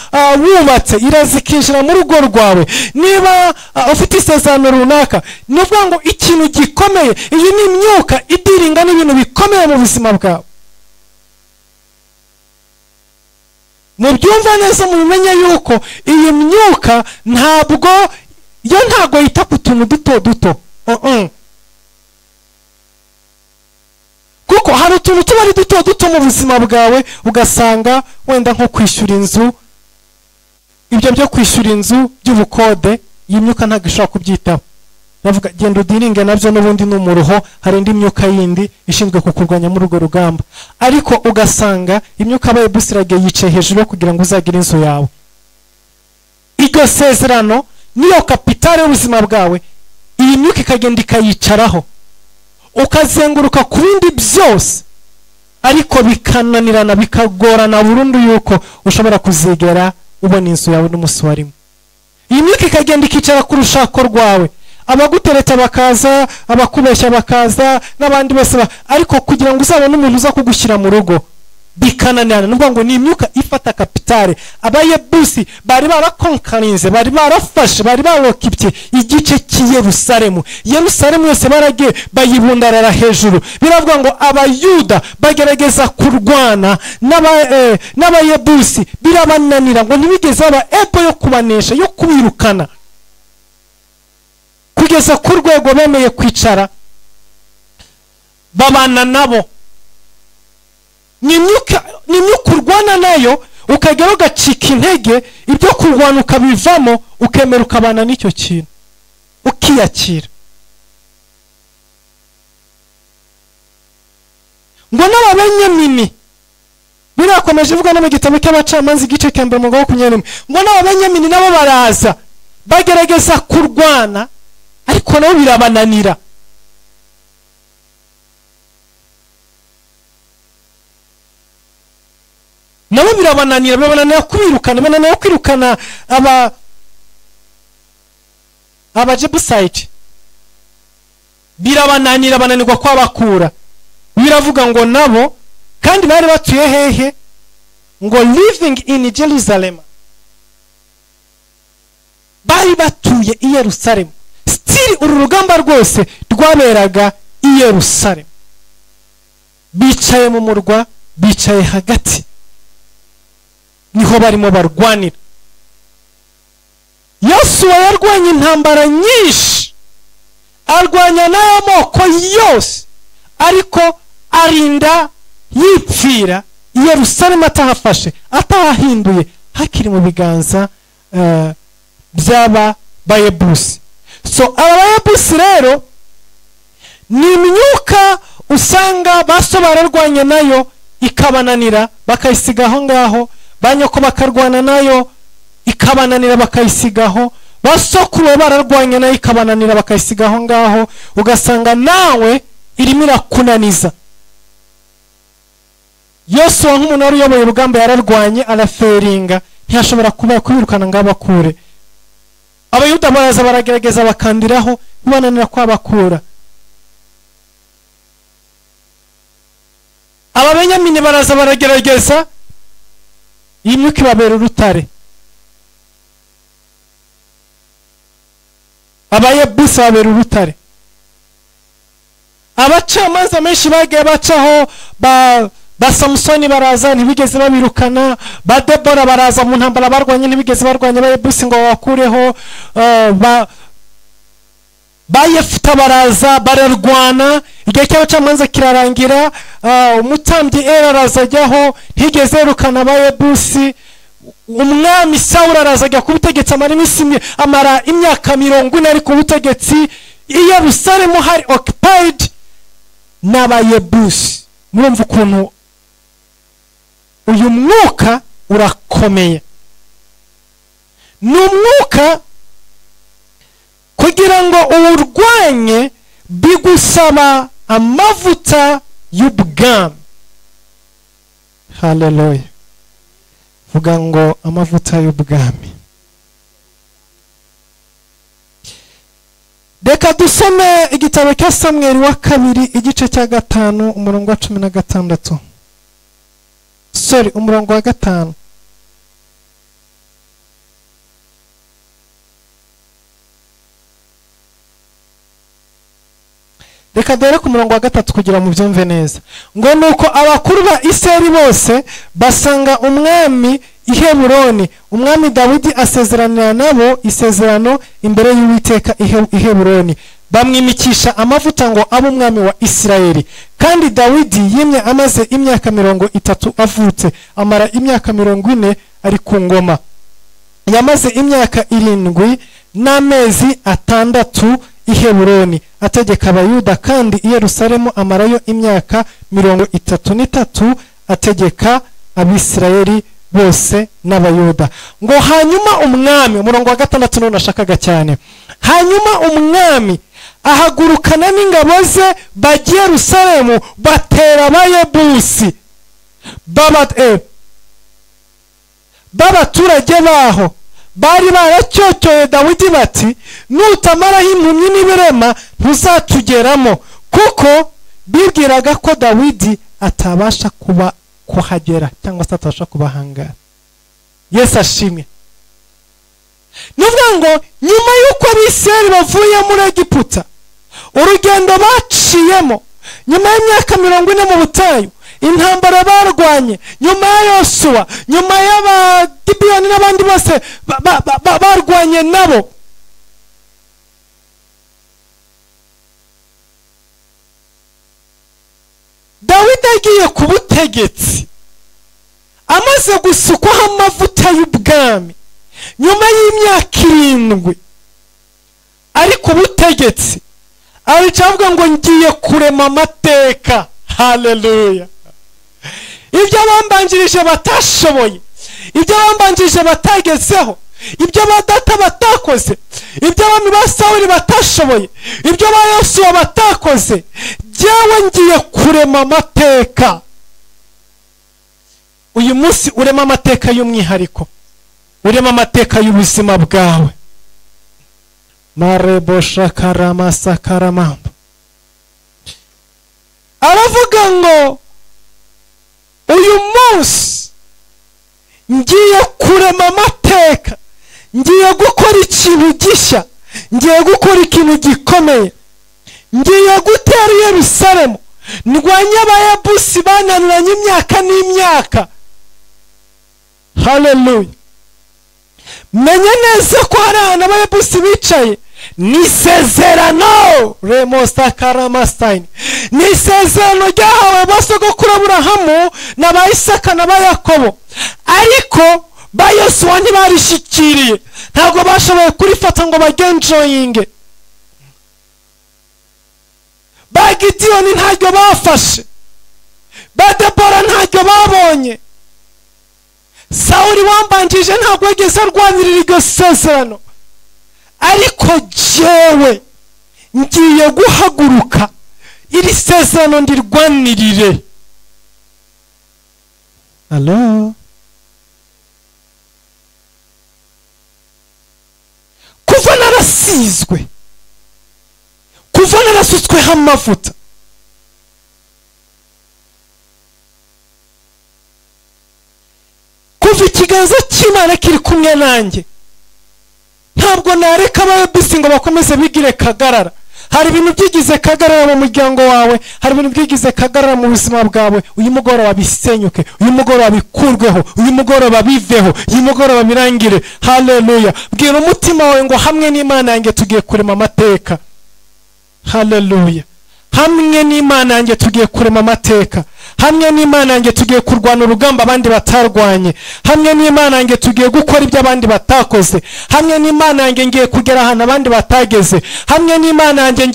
wubatse iraza ikinjira mu rugo rwawe, niba ufite isezerano runaka. Ni ukuvuga ngo ikintu gikomeye, iyi ni imyuka idiringa n'ibintu bikomeye mu buzima bwawe. Mubyumva neza, mubimenye yuko iyi myuka ntabwo yo ntago yita ku tuntu duto duto. Kuko hari utuntu tuba ari duto duto mu buzima bwawe, ugasanga wenda nko kwishyura inzu, ibyo byo kwishyura inzu by'ubukode, iyi myuka ntabwo ishobora kubyitaho. Bavuga genda udiringe nabyo n'ubundi ni umuruho, hari indi myuka yindi ishinzwe kukurwanya muri urwo rugamba. Ariko ugasanga imyuka y'Abayebusi iragiye yicaye hejuru kugira ngo uzagire inzu yawe. Iryo sezerano niyo kapitale y'ubuzima bwawe, iyi myuka ikagenda ikayicaraho, ukazenguruka ku bindi byose, ariko bikananirana bikagorana burundu yuko ushobora kuzigera ubona inzu yawe n'umunsi warimo. Iyi myuka ikagenda ikicara ku rushako rwawe, abagutereta bakaza, abakubeshya bakaza, n'abandi bose, ariko kugira ngo uzabone umuntu uza kugushyira mu rugo bikananirana. Nuvuga ngo ni imyuka ifata kapitale. Abayebusi bari barakonkarinze, bari barafashe, bari barokipye igice cy'i Yerusalemu. Yerusalemu yose baragiye bayibundarara hejuru. Biravuga ngo Abayuda bagerageza kurwana n'Abayebusi, birabananira, ngo ntibigeze baba ebo yo kubanesha, yo kubirukana, kugeza ku rwego bemeye kwicara babana nabo. Ni imyuka urwana nayo, ukagera ugacika intege, ibyo kurwana ukabivamo, ukemera ukabana n'icyo kintu, ukiyakira. Ngo n'Ababenyamini, birakomeje ivuga no mu gitabo cy'Abacamanza igice cya mbere umurongo wa 21, ngo n'Ababenyamini nabo baraza bagerageza kurwana, ariko nabo birabananira. Nabo birabananira, birabananira kwirukana, bananira kwirukana aba Jebusite. Birabananira, bananirwa kwabakura. Biravuga ngo nabo kandi bari batuye hehe? Ngo living in Jerusalem. Bari batuye i Yerusalemu. Still uru rugamba rwose rwaberaga i Yerusalemu. Bicaye mu murwa, bicaye hagati, niho barimo barwanira. Yosuwa yarwanye intambara nyinshi, arwanya n'amoko yose, ariko arinda yipfira Yerusalemu atahafashe, atahahinduye, hakiri mu biganza by'aba Bayebusi. So aba Bayebusi rero ni imyuka usanga baso bararwanye nayo ikabananira, bakayisiga aho ngaho, banyoko bakarwana nayo ikabananira bakayisigaho, basokuru bararwanye nayo ikabananira bakayisiga aho ngaho, ugasanga nawe irimo irakunaniza. Yosuwa nk'umuntu wari uyoboye urugamba yararwanye araferinga, ntiyashobora kuba kwirukana ngo abakure. Abayuda baraza baragerageza bakandiraho, bananira kwabakura. Ababenyamini baraza baragerageza, iyi myuka ibabera urutare. Abayebusi babera urutare. Abacamanza menshi bagiye bacaho, ba Samusoni baraza ntibigeze babirukana, ba Debora baraza mu ntambara barwanye ntibigeze barwanya Abayebusi ngo babakureho, ba Yefuta baraza bararwana, igihe cy'abacamanza kirarangira, umutambyi Eli araza ajyaho ntigeze yerukana Abayebusi. Umwami Sawuli araza ajya ku butegetsi, amara imyaka 40 ari ku butegetsi. I Yerusalemu hari occupied n'Abayebusi. Murumva ukuntu uyu mwuka urakomeye. Ni umwuka kugira ngo uwurwanye bigusaba amavuta y'ubwami. Haleluya. Vuga ngo amavuta y'ubwami. Reka dusome igitabo cya Samweli wa kabiri igice cya 5 umurongo wa 16. Sorry, umurongo wa 5. Reka dore ku murongo wa 3 kugira mu byumve neza. Ngo nuko abakuru ba Isirayeli bose basanga umwami i Heburoni. Umwami Dawidi asezeranira nabo isezerano imbere y'Uwiteka i Heburoni, bamwimikisha amavuta ngo abe umwami wa Isirayeli. Kandi Dawidi yimye amaze imyaka 30 avutse, amara imyaka 40 ari ku ngoma. Yamaze imyaka 7 n'amezi 6 i Heburoni ategeka Abayuda, kandi i Yerusalemu amarayo imyaka 33 ategeka Abisirayeli bose n'Abayuda. Ngo hanyuma umwami, umurongo wa 6 none nashakaga cyane, hanyuma umwami ahagurukana n'ingabo ze bajya Yerusalemu, batera Abayebusi b'abaturage baho bari baracyocyoye Dawidi bati, nutamaraho impumyi n'ibirema ntuzatugeramo, kuko bibwiraga ko Dawidi atabasha kuba kuhagera cyangwa se atabasha kubahangara. Yesu ashimwe. Nuvuga ngo nyuma y'uko Abisirayeli bavuye muri Egiputa, urugendo baciyemo nyuma y'imyaka 40 mu butayu, intambara barwanye nyuma ya Yosuwa, nyuma y'Abagibeyoni n'abandi bose barwanye nabo, Dawidi agiye ku butegetsi amaze gusukwaho amavuta y'ubwami nyuma y'imyaka 7 ari ku butegetsi, aricavuga ngo ngiye kurema amateka. Haleluya. Ibyo bambanjirije batashoboye, ibyo bambanjirije batagezeho, ibyo ba data batakoze, ibyo abami ba Sawuli batashoboye, ibyo ba Yosuwa batakoze, jyewe ngiye kurema amateka. Uyu munsi urema amateka y'umwihariko, urema amateka y'ubuzima bwawe. Marebo shakarama sakarama. Aravuga ngo uyu munsi ngiye kurema amateka, ngiye gukora ikintu gishya, ngiye gukora ikintu gikomeye, ngiye gutera Yerusalemu, ndwanye Abayebusi bananiranye imyaka n'imyaka. Haleluya. Menye neza ko hari ahantu Abayebusi bicaye. Ni isezerano remosakaramasayini, ni isezerano ryahawe ba sogokuru Aburahamu na ba Isaka na ba Yakobo, ariko ba Yosuwa ntibarishikiriye, ntabwo bashoboye kurifata ngo bagenjoyinge. Ba Gidiyoni ntaryo bafashe, ba Debora ntaryo babonye, Sawuli wambanjije ntabwo yigeze arwanirira iryo sezerano. Ariko jewe ngiye guhaguruka iri sezerano ndirwanirire. Allo. Kuva narasizwe, kuva narasutsweho amavuta, kuva ikiganza cy'Imana kiri kumwe nanjye, ntabwo nareka Abayebusi ngo bakomeze bigire kagarara. Hari ibintu byigize kagarara mu muryango wawe, hari ibintu byigize kagarara mu buzima bwawe. Uyu mugoroba bisenyuke, uyu mugoroba bikurweho, uyu mugoroba biveho, uyu mugoroba birangire. Haleluya. Bwira umutima wawe ngo hamwe n'Imana yanjye tugiye kurema amateka. Haleluya. Hamwe n'Imana yanjye tugiye kurema amateka. Hamwe n'Imana yanjye tugiye kurwana urugamba abandi batarwanye. Hamwe n'Imana yanjye tugiye gukora ibyo abandi batakoze. Hamwe n'Imana yanjye ngiye kugera ahantu abandi batageze. Hamwe n'Imana yanjye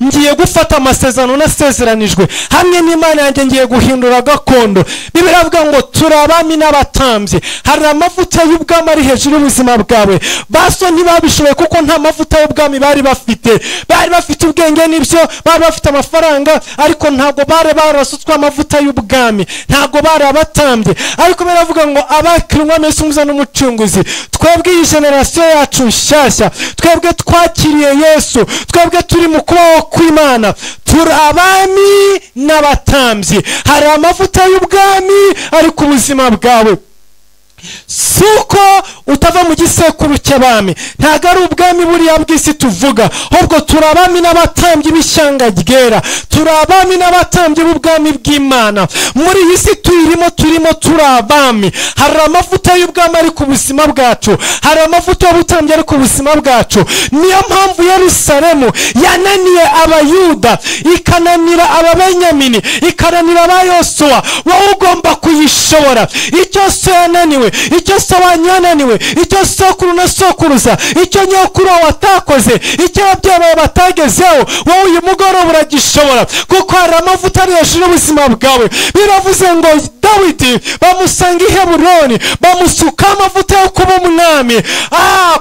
ngiye gufata amasezerano nasezeranijwe. Hamwe n'Imana yanjye ngiye guhindura gakondo. Bibiliya ivuga ngo turi abami n'abatambyi. Hari amavuta y'ubwami ari hejuru y'ubuzima bwawe. Baso ntibabishoboye kuko nta mavuta y'ubwami bari bafite. Bari bafite ubwenge n'ibyo, bari bafite amafaranga, ariko ntabwo bari barasutswe amavuta y'ubwami, ntabwo bari abatambye. Ariko baravuga ngo abakiriye Yesu umukiza n'umucunguzi, twebwe iyi generasiyo yacu nshyashya, twebwe twakiriye Yesu, twebwe turi mu kubaho kw'Imana, turi abami n'abatambyi. Hari amavuta y'ubwami ari ku buzima bwawe. Suko utava mu gisekuru cy'abami, ntago ari ubwami buriya bw'isi tuvuga, ahubwo turi abami n'abatambyi b'ishyanga ryera, turi abami n'abatambyi b'ubwami bw'Imana. Muri iyi si tuyirimo, turimo turi abami. Hari amavuta y'ubwami ari ku buzima bwacu, hari amavuta y'ubutambyi ari ku buzima bwacu. Niyo mpamvu Yerusalemu yananiye Abayuda, ikananira Ababenyamini, ikananira Abayosuwa. Wowe ugomba kuyishobora. Icyo so yananiwe, icyo so wanyananiwe, icyo sokuru na sokuruza, icyo nyokuru watakoze, icyo ababyeyi bawe batagezeho, wowe uyu mugoroba uragishobora, kuko hari amavuta ari hejuru y'ubuzima bwawe. Biravuze ngo Dawidi bamusanga i Heburoni, bamusuka amavuta yo kuba umwami.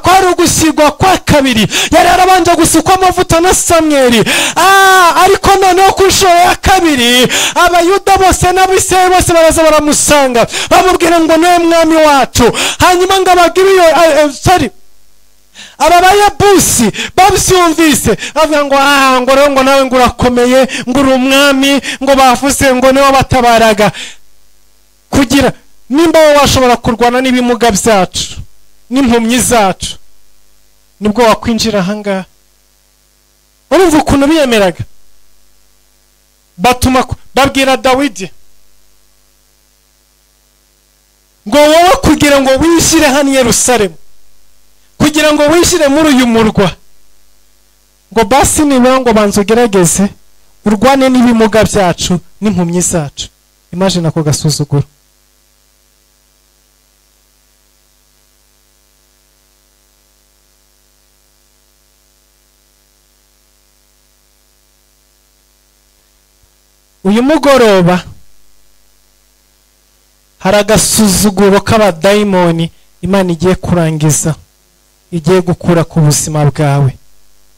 Kwari ugusigwa kwa kabiri, yari yarabanje gusukwa amavuta na Samweli. Ariko noneho ku nshuro ya kabiri Abayuda bose n'Abisirayeli bose baraza baramusanga, bamubwira ngo niwe mwami wacu. Hanyuma ngo aba Bayebusi babyumvise bavuga ngo ngo rero ngo nawe ngo urakomeye, ngo uri umwami, ngo bavuze ngo niwe batabaraga. Kugira nimba wowe washobora kurwana n'ibimuga byacu n'impumyi zacu, nibwo wakwinjira ahangaha. Urumva ukuntu biyemeraga, batuma babwira Dawidi ngo wowe kugira ngo wishyire hano i Yerusalemu, kugira ngo wishyire muri uyu murwa, ngo basi nibura ngo banza ugerageze urwane n'ibimuga byacu n'impumyi zacu. Imagine ako gasuzuguro. Uyu mugoroba hari agasuzuguro k'abadayimoni Imana igiye kurangiza, igiye gukura ku buzima bwawe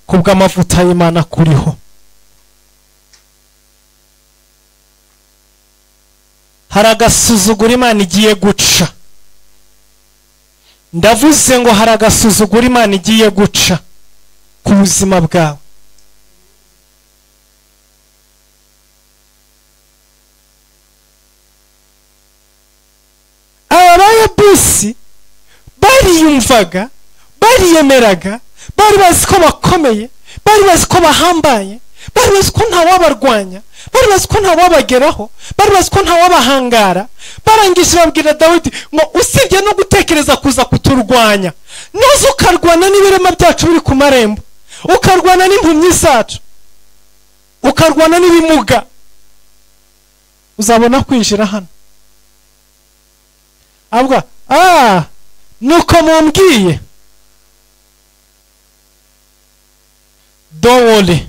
kubw'amavuta y'Imana kuriho. Hari agasuzuguro Imana igiye guca. Ndavuze ngo hari agasuzuguro Imana igiye guca ku buzima bwawe. Abayebusi bariyumvaga, bariyemeraga, bari bazi ko bakomeye, bari bazi ko bahambaye, bari bazi ko ntawabarwanya, bari bazi ko ntawabageraho, bari bazi ko ntawabahangara. Barangije babwira Dawidi ngo usibye no gutekereza kuza kuturwanya, nuza ukarwana n'ibirema byacu biri ku marembo, ukarwana n'impumyi zacu, ukarwana n'ibimuga, uzabona kwinjira hano. Avuga nuko mumbwiye, don't worry,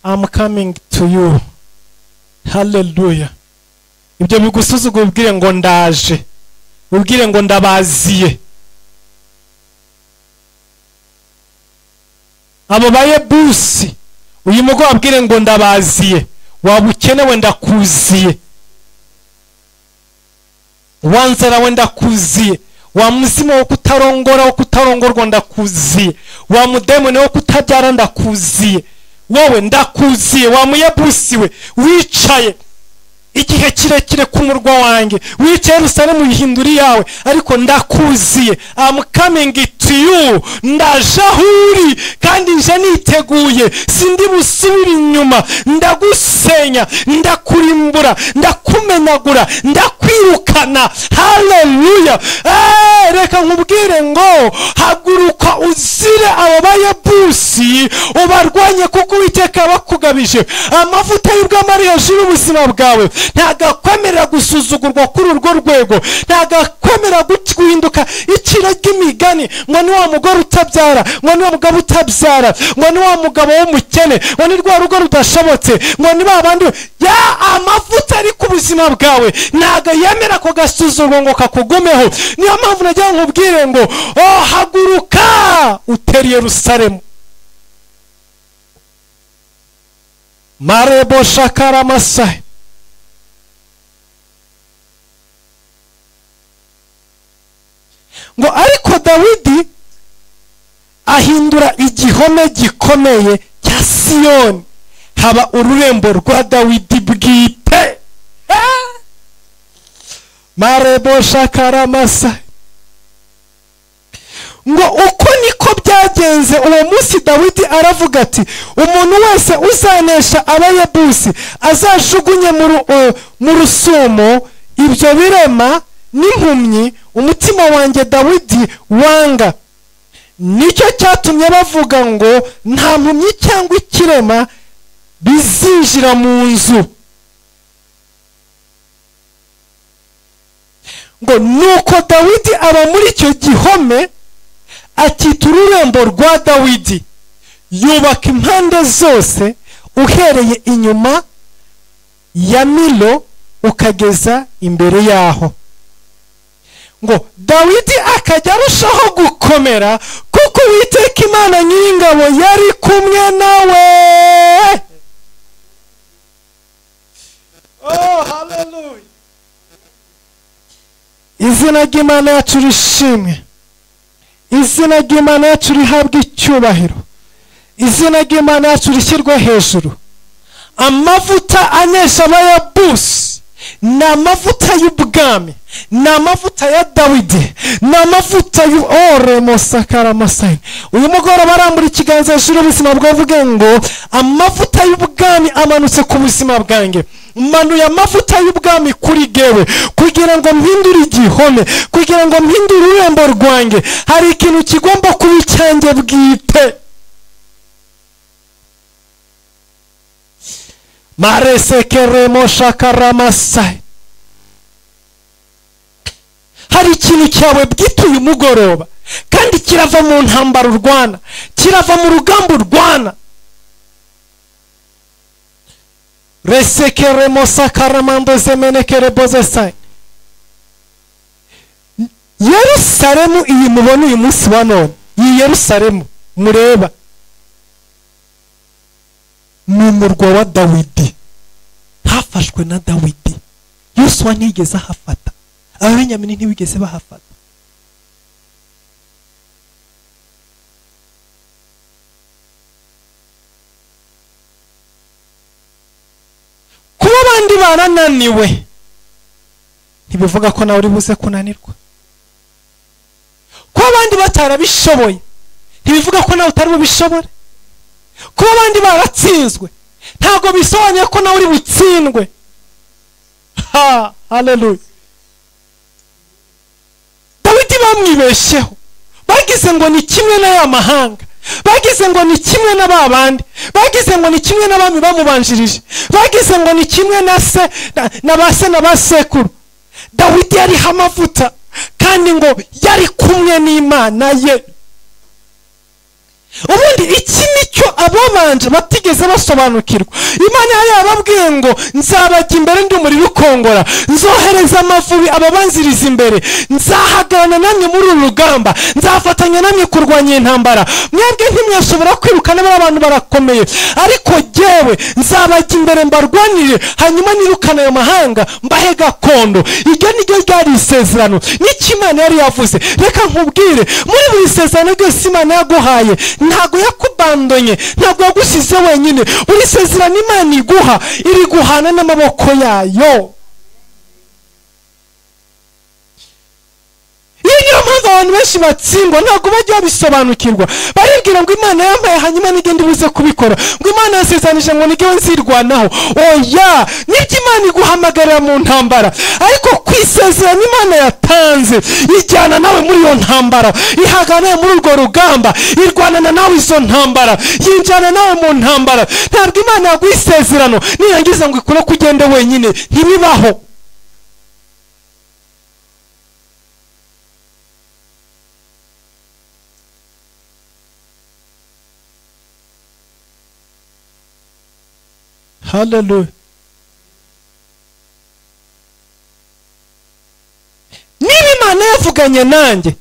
I'm coming to you. Hallelujah. Ibyo bigusuzugura ubwire ngo ndaje, ubwire ngo ndabaziye. Abo Bayebusi uyu mugoroba abwire ngo ndabaziye, waba ukenewe ndakuziye, wanzara we ndakuziye, wa muzima wo kutarongora wo kutarongorwa ndakuziye, wa mudemone wo kutabyara ndakuziye, wowe ndakuziye, wa Muyebusi we wicaye igihe kirekire ku murwa wanjye, wicaye Yerusalemu uyihindura iyawe, ariko ndakuziye. I'm coming to you. Ndaje aho uri kandi nje niteguye, sindi busubira inyuma. Ndagusenya, ndakurimbura, ndakumenagura, ndakwirukana. Hallelujah. Reka nkubwire ngo haguruka uzire abo Bayebusi ubarwanye, kuko Uwiteka bakugabije amavuta y'ubwami ari hejuru y'ubuzima bwawe. Ntagakwemerera gusuzugurwa kuri urwo rwego, ntagakwemerera guhinduka iciro ry'imigani, ngo ni wa mugore utabyara, ngo ni wa mugabo utabyara, ngo ni wa mugabo w'umukene, ngo ni rwa rugo rudashobotse, ngo ni ba bandi. Ya amavuta ari ku buzima bwawe ntago yemera ko gasuzugurwa ngo kakugumeho. Niyo mpamvu nagira nkubwire ngo haguruka utere Yerusalemu. Marebo shakara masai. Ngo ariko Dawidi ahindura igihome gikomeye cya Siyoni, haba ururembo rwa Dawidi bwite. Marebo shakaramasa. Ngo uko niko byagenze uwo munsi Dawidi aravuga ati umuntu wese uzanesha Abayebusi azajugunye mu rusumo ibyo birema n'impumyi umutima wanjye Dawidi wanga. Nicyo cyatumye bavuga ngo nta mpumyi cyangwa ikirema bizinjira mu nzu. Ngo nuko Dawidi aba muri icyo gihome akita ururembo rwa Dawidi, yubaka impande zose uhereye inyuma ya Milo ukageza imbere yaho. Ngo Dawidi akajya arushaho gukomera kuko Uwiteka Imana Nyiringabo yari kumwe nawe. Oh, hallelujah. Izina ry'Imana yacu rishimwe. Izina ry'Imana yacu rihabwe icyubahiro. Izina ry'Imana yacu rishyirwe hejuru. Amavuta anesha Abayebusi ni amavuta y'ubwami, ni amavuta ya Dawidi, ni amavuta y'oremosakaramasai. Uyu mugoroba arambura ikiganza hejuru y'ubuzima bwawe ngo amavuta y'ubwami amanutse ku buzima bwanjye. Manuye amavuta y'ubwami kuri gewe kugira ngo mpindure igihome, kugira ngo mpindure ururembo rwanjye. Hari ikintu kigomba kuba icyanjye bwite. Maresekeremo shakaramasai. Hari ikintu cyawe bwite uyu mugoroba, kandi kirava mu ntambara urwana, kirava mu rugamba urwana. Resekeremo sakaramando zemenekerebozesai. Yerusalemu iyi mubona uyu munsi wa none, iyi Yerusalemu mureba ni umurwa wa Dawidi. Hafashwe na Dawidi. Yosuwa ntiyigeze ahafata, Ababenyamini ntibigeze bahafata. Kuba abandi barananiwe ntibivuga ko nawe uri buze kunanirwa. Kuba abandi batarabishoboye ntibivuga ko nawe utari bubishobore. Kuba abandi baratsinzwe ntabwo bisobanuye ko nawe uri butsindwe. Ha, haleluya. Dawidi bamwibesheho, bagize ngo ni kimwe na ya mahanga, bagize ngo ni kimwe na babandi, bagize ngo ni kimwe n'abami bamubanjirije, bagize ngo ni kimwe na se na base na basekuru. Dawidi yariho amavuta kandi ngo yari kumwe n'Imana ye. Ubundi iki nicyo ababanje batigeze basobanukirwa. Imana yari yababwiye ngo nzabajya imbere ndi umuriro ukongora, nzohereza amavubi ababanziriza imbere, nzahagarana namwe muri uru rugamba, nzafatanya namwe kurwanya intambara. Mwebwe ntimwashobora kwirukana bari abantu barakomeye, ariko jyewe nzabajya imbere mbarwanire, hanyuma nirukana ayo mahanga mbahe gakondo. Iryo niryo ryari isezerano. N'icyo Imana yari yavuze. Reka nkubwire, muri buri sezerano ryose Imana yaguhaye ntabwo yakubandonye, ntabwo yagusize wenyine. Buri sezerano Imana iguha iri guhana n'amaboko yayo. Iyo niyo mpamvu abantu benshi batsindwa, ntabwo bajya babisobanukirwa. Baribwira ngo Imana yampaye hanyuma nigende ibuze kubikora, ngo Imana yasezeranije ngo nige nzirwanaho. Oya, nibyo Imana iguhamagarira mu ntambara, ariko kwisezerana Imana yatanze ijyana nawe muri iyo ntambara, ihagana muri urwo rugamba, irwanana nawe izo ntambara, yinjana nawe mu ntambara. Ntabwo Imana yaguha isezerano nirangiza ngo ikure kugende wenyine, ntibibaho. Hallelujah. Niba Imana yavuganye nanjye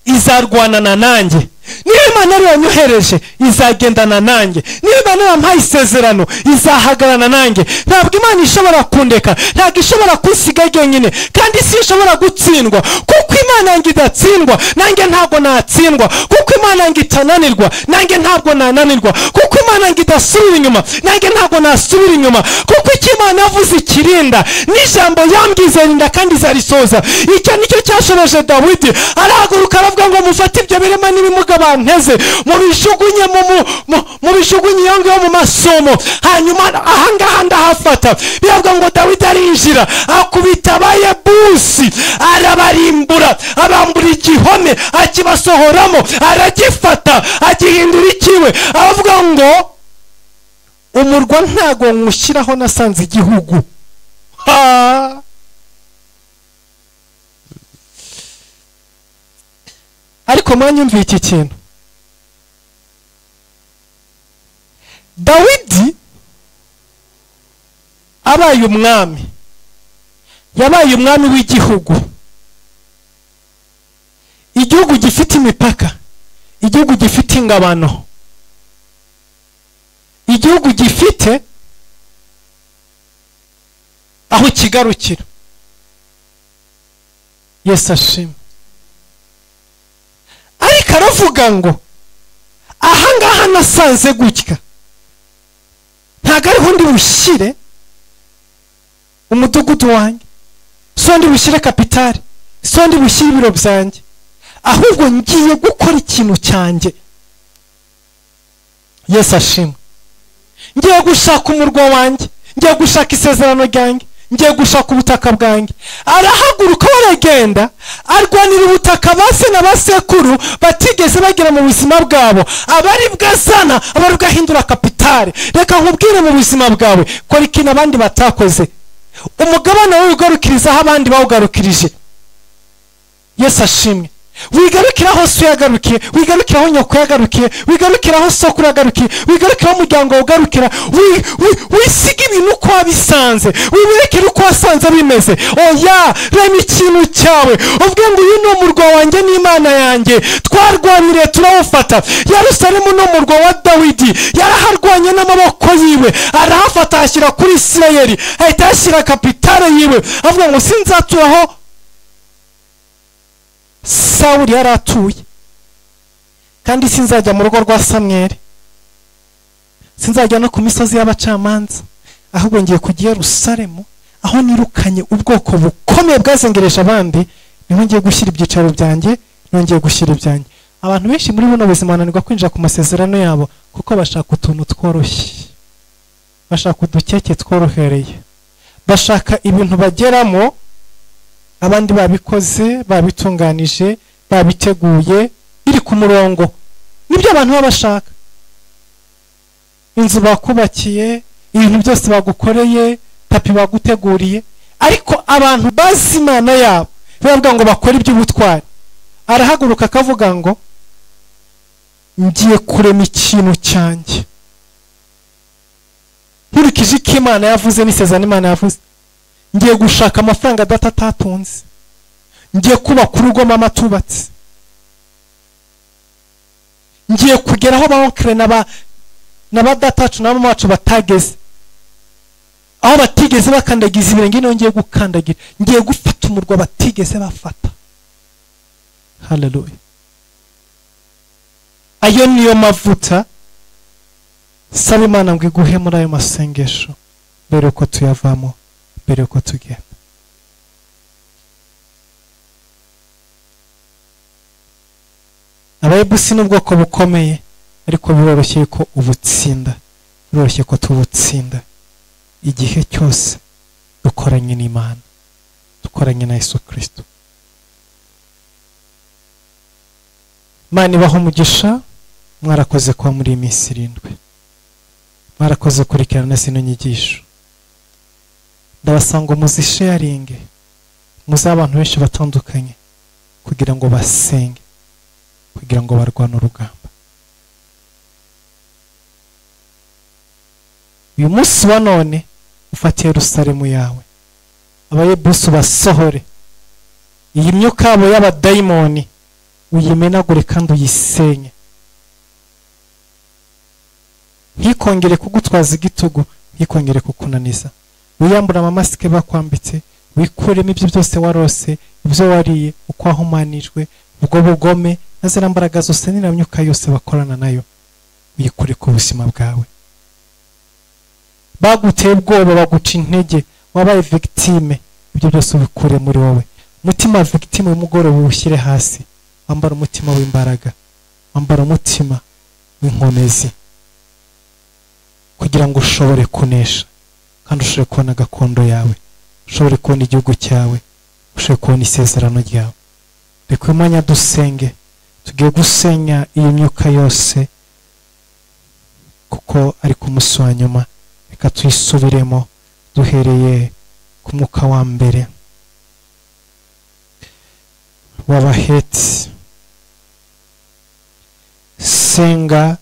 izarwanana nanjye. Niba Imana ariyo yanyohereje izagendana nanjye, niba Imana yampaye isezerano izahagarana nanjye. Ntabwo Imana ishobora kundeka, ntabwo ishobora kunsiga jyenyine, kandi si ishobora gutsindwa, kuko Imana yanjye idatsindwa nanjye ntabwo natsindwa, kuko Imana yanjye itananirwa nanjye ntabwo nananirwa, kuko Imana yanjye idasubira inyuma nanjye ntabwo nasubira inyuma, kuko icyo Imana yavuze ikirinda n'ijambo yambwize rinda kandi izarisoza. Icyo nicyo cyashoboje Dawidi, arahaguruka aravuga ngo mufate ibyo birema n'ibimuga banteze mubishugunye mubishugunye iyo ngiyo mu masomo, hanyuma ahangaha ndahafata. Biravuga ngo Dawidi arinjira akubita Abayebusi arabarimbura, abambura igihome akibasohoramo, aragifata agihindura ikiwe. Aravuga ngo umurwa ntago nywushyiraho nasanze igihugu. Ariko mwanyumviye iki kintu, Dawidi abaye umwami, yabaye umwami w'igihugu, igihugu gifite imipaka, igihugu gifite ingabano, igihugu gifite aho kigarukira. Yesu ashimwe. Ariko aravuga ngo ahangaha nasanze gutya, ntabwo ariho ndi bushyire umudugudu wanjye, so ndi bushyire kapitali, so ndi bushyire ibiro byanjye, ahubwo ngiye gukora ikintu cyanjye. Yesu ashimwe. Ngiye gushaka umurwa wanjye, ngiye gushaka isezerano ryanjye, ngiye gushaka ubutaka bwanjye. Arahaguruka aragenda arwanira ubutaka base na basekuru batigeze bagera mu buzima bwabo, abari bwazana abari bwahindura kapitale. Reka nkubwire, mu buzima bwawe kora ikintu abandi batakoze, umugabane wawe ugarukirizaho abandi bawugarukirije. Yesu ashimwe. Wigarukiraho so yagarukiye, wigarukiraho nyoko yagarukiye, wigarukiraho sokuru yagarukiye, wigarukiraho umuryango ugarukira, wisiga ibintu uko wabisanze, wibirekere uko wasanze bimeze. Oya, rema ikintu cyawe uvuge ngo uyu ni umurwa wanjye n'Imana yanjye, twarwaniriye turawufata. Yerusalemu ni umurwa wa Dawidi, yaraharwanye n'amaboko yiwe, arahafata ashyira kuri Isirayeli, ahita ashyira kapitale yiwe, avuga ngo sinzaturaho Sawuli yaratuye, kandi sinzajya mu rugo rwa Samweli, sinzajya no ku misozi y'abacamanza, ahubwo ngiye kujya Yerusalemu aho nirukanye ubwoko bukomeye bwazengereje abandi, niho ngiye gushyira ibyicaro byanjye, niho ngiye gushyira ibyanjye. Abantu benshi muri buno buzima bananirwa kwinjira ku masezerano yabo kuko bashaka utuntu tworoshye, bashaka udukeke tworohereye, bashaka ibintu bageramo abandi babikoze, babitunganije, babiteguye, biri ku murongo. Nibyo abantu baba bashaka. Inzu bakubakiye, ibintu byose bagukoreye, tapi baguteguriye, ariko abantu bazi Imana yabo bavuga ngo bakore iby'ubutwari. Arahaguruka akavuga ngo ngiye kurema ikintu cyanjye nkurikije icyo Imana yavuze n'isezerano Imana yavuze. Ngiye gushaka amafaranga data atatunze, ngiye kubaka urugo mama atubatse, ngiye kugera aho ba onkere na ba datacu na mama wacu batageze, aho batigeze bakandagiza ibirenge, niho ngiye gukandagira, ngiye gufata umurwa batigeze bafata. Haleluya. Ayo niyo mavuta saba Imana ngo iguhe muri ayo masengesho mbere uko tuyavamo, mbere uko tugenda. Abayebusi ni ubwoko bukomeye, ariko biroroshye ko ubutsinda, biroroshye ko tubutsinda igihe cyose dukoranye n'Imana, dukoranye na Yesu Kristo. Imana ibahe umugisha. Mwarakoze kuba muri iyi minsi 7, mwarakoze kurikirana zino nyigisho. Ndabasanga muzisharinge muze abantu benshi batandukanye kugira ngo basenge, kugira ngo barwane urugamba. Uyu munsi wa none ufate Yerusalemu yawe, Abayebusi basohore iyi myuka yabo y'abadayimoni, uyimenagure kandi uyisenye. ntikongere kugutwaza igitugu, ntikongere kukunaniza. Wiyambura amamasike bakwambitse, wikuremo ibyo byose warose, ibyo wariye, uko wahumanijwe, ubwo bugome na ziriya mbaraga zose n'imyuka yose bakorana nayo, uyikure ku buzima bwawe. Baguteye ubwoba, baguca intege, wabaye victime, ibyo byose ubikure muri wowe. Umutima victime w'umugoroba uwushyire hasi, wambara umutima w'imbaraga, wambara umutima w'inkomezi, kugira ngo ushobore kunesha kandi ushobore kubona gakondo yawe, ushobore kubona igihugu cyawe, ushobore kubona isezerano ryawe. Reka uyu mwanya dusenge, tugiye gusenya iyo myuka yose kuko ari ku munsi wa nyuma. Reka tuyisubiremo duhereye ku mwuka wa mbere w'Abaheti. Senga